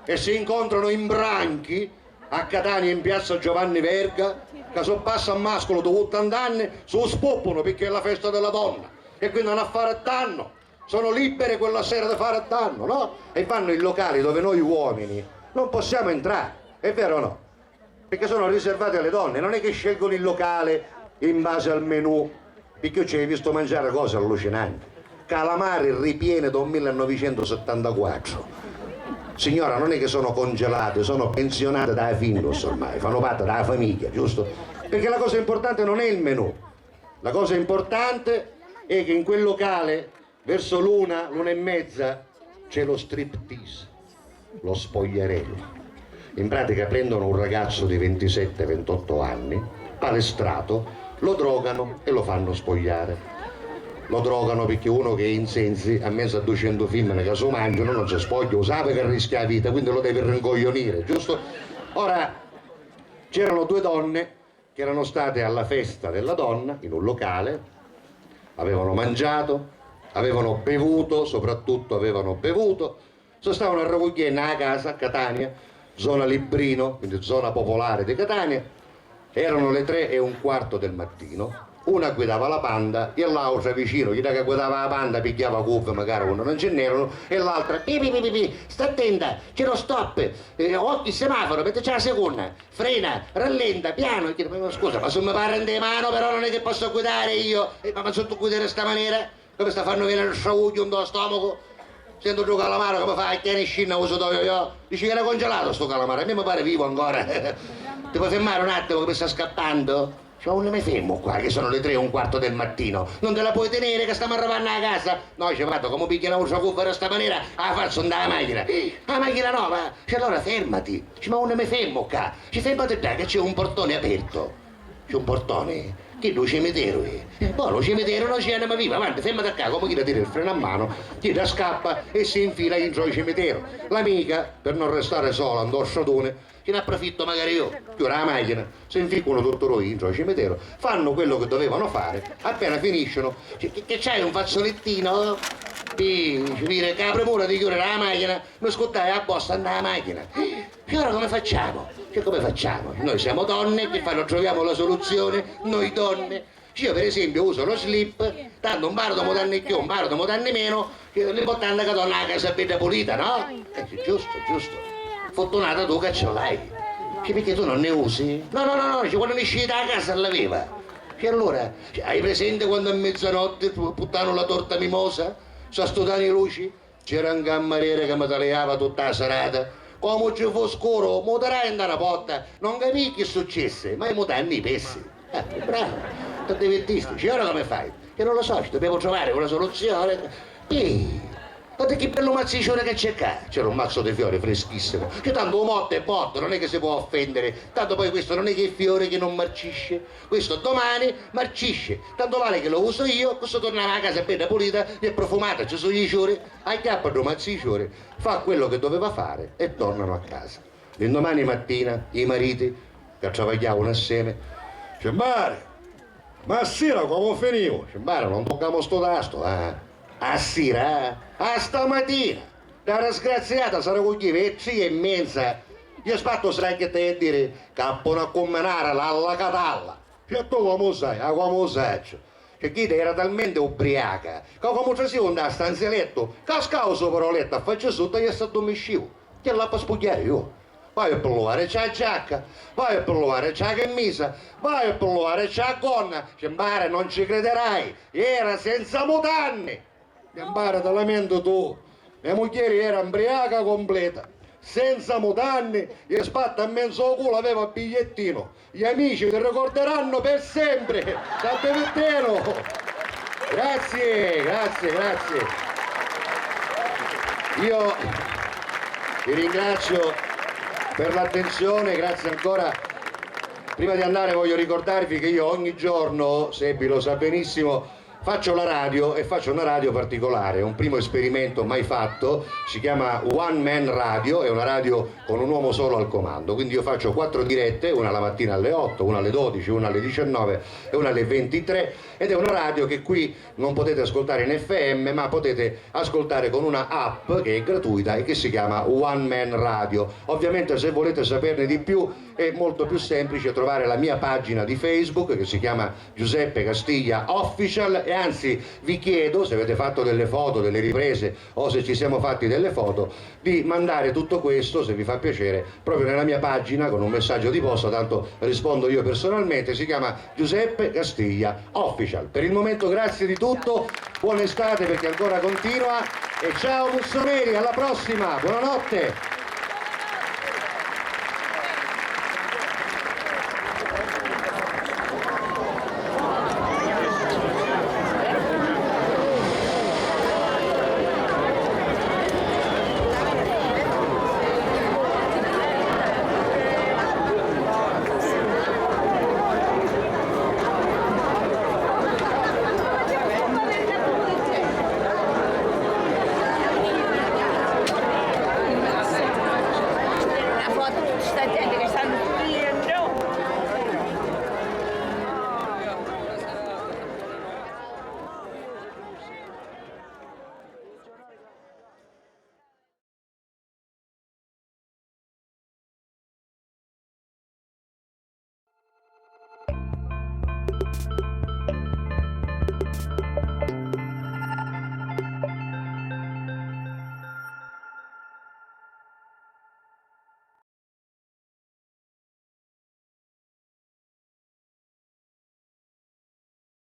e si incontrano in branchi a Catania in piazza Giovanni Verga, ca so passa a masculu di ottanta anni, su spuppunu picchì è la festa della donna e quindi hanno a fare danno. Sono libere quella sera di fare danno, no? E vanno in locali dove noi uomini non possiamo entrare, è vero o no? Perché sono riservati alle donne, non è che scelgono il locale in base al menù, perché io ci hai visto mangiare cose allucinanti. Calamari ripiene da un millenovecentosettantaquattro. Signora, non è che sono congelate, sono pensionate da Findus ormai, fanno parte della famiglia, giusto? Perché la cosa importante non è il menù, la cosa importante è che in quel locale verso l'una, l'una e mezza c'è lo striptease, lo spogliarello. In pratica prendono un ragazzo di ventisette ventotto anni, palestrato, lo drogano e lo fanno spogliare. Lo drogano perché uno che è in sensi, a mezzo a duecento femmine che se lo mangiano, non si spoglia, lo sa che rischia la vita, quindi lo deve rincoglionire, giusto? Ora, c'erano due donne che erano state alla festa della donna in un locale, avevano mangiato, avevano bevuto, soprattutto avevano bevuto, si stavano arravugghiennu a casa a Catania, zona Librino, quindi zona popolare di Catania, erano le tre e un quarto del mattino, una guidava la panda e l'autra vicino, chidda che guidava la panda pigghiava curve magari quando non ce n'erano e l'altra pi pi pi pi pi, sta attenta, c'è lo stop, eh, occhi semaforo, metti c'è la seconda. Frena, rallenta, piano. E dice, ma scusa, ma se mi parra in mano però non è che posso guidare io. Eh, ma, ma se tu guidi in sta maniera, come sta fanno venire il sciavuggio in tuo stomaco? Sento giù calamaro come fa a chiani scinna uso toio io. Dici che era congelato sto calamaro, a me mi pare vivo ancora. Ti puoi fermare un attimo che mi sta scappando? Dice, ma non mi fermo qua, che sono le tre e un quarto del mattino. Non te la puoi tenere che stiamo arrivando a casa? No, dice, guarda, come piglia una curva in sta maniera, la faccio andare la macchina. La macchina no, ma, dice, allora fermati. Dice, ma non mi fermo qua. Ci fermati là che c'è un portone aperto. C'è un portone? Che lu cimitero è? Eh, boh, lu cimitero non c'è anima viva, avanti, fermati qua, come chi da tira il freno a mano, chi da scappa e si infila dentro il cimitero. L'amica, per non restare sola, ndo stradone, ci ne approfitto magari io, chiudo la macchina, si inficcano tutti due dentro il cimitero, fanno quello che dovevano fare, appena finiscono, che, che, che c'hai un fazzolettino? Sì, ci vire che la premura di chiudere la macchina, mi scuttai a bossa nda macchina. E ora come facciamo? Cioè, come facciamo? Noi siamo donne, che fanno? Troviamo la soluzione, noi donne. Io per esempio uso lo slip, tanto un paro di mutande in più, un paro di mutande in meno, l'importante è che torna a casa bella pulita, no? Eh, giusto, giusto. Fortunata tu che ce l'hai. Cioè, perché tu non ne usi? No, no, no, no, cioè, quando ne esci da casa l'aveva. E allora, cioè, hai presente quando a mezzanotte puttano la torta mimosa? Sta studando i luci? C'era un camariere che mi taliava tutta la serata. Comu ci fu scuru, mutarai nta na porta, non capii chi successe, ma i mutanni i pessi. Eh, bravo, ti divertisti. Dici, ora come fai? Che non lo so, ci dobbiamo trovare una soluzione. Pì, guarda che bello mazzu di fiori che c'è qua. C'era un mazzo di fiori freschissimo. Che tanto un morto è morto, non è che si può offendere. Tanto poi questo non è che è fiore che non marcisce. Questo domani marcisce. Tanto vale che lo uso io, questo tornava a casa bella pulita e profumata, ci sono i fiori. Acchiappa ddu mazzu di fiori, fa quello che doveva fare e tornano a casa. L'indomani mattina i mariti, che travagghiavano assieme, dice: "Mare, ma a sira comu finiu?" Dice: "Mare, non toccamu stu tastu, eh." "A sira, eh?" "A stamatina, dda disgraziata s'arravugghiva e tri e menza, io sbattu, sai che t'haiu a dire, ca poni a cumminare l'alla catalla." "E tu comu sai?" "Ah, comu sacciu?" Cioè, chidda era talmente ubriaca ca comu trasiu nta stanza di lettu, cascau supra u lettu a faccia sutta e s'addummisciu. Chi l'appi a spugghiari iu? Vaiu pi luvari c'ha giacca, vaiu pi luvari c'ha cammisa, vaiu pi luvari c'ha gonna. Dici: "Mare, non ci crederai, era senza mutanni!" Campara, ti lamenti tu. Me mugghieri era mbriaca completa, senza mutanni e spatta a menzu o culu aveva bigliettino. Gli amici ti ricorderanno per sempre. Ti divertienu. Grazie, grazie, grazie. Io vi ringrazio per l'attenzione, grazie ancora. Prima di andare voglio ricordarvi che io ogni giorno, Sebi lo sa benissimo, Faccio la radio e faccio una radio particolare, è un primo esperimento mai fatto, si chiama One Man Radio, è una radio con un uomo solo al comando, quindi io faccio quattro dirette, una la mattina alle otto, una alle dodici, una alle diciannove e una alle ventitré, ed è una radio che qui non potete ascoltare in F M, ma potete ascoltare con una app che è gratuita e che si chiama One Man Radio. Ovviamente, se volete saperne di più, è molto più semplice trovare la mia pagina di Facebook, che si chiama Giuseppe Castiglia Official, e anzi vi chiedo, se avete fatto delle foto, delle riprese o se ci siamo fatti delle foto, di mandare tutto questo, se vi fa piacere, proprio nella mia pagina con un messaggio di posta, tanto rispondo io personalmente. Si chiama Giuseppe Castiglia Official. Per il momento grazie di tutto, buona estate, perché ancora continua, e ciao Musso Neri, alla prossima, buonanotte!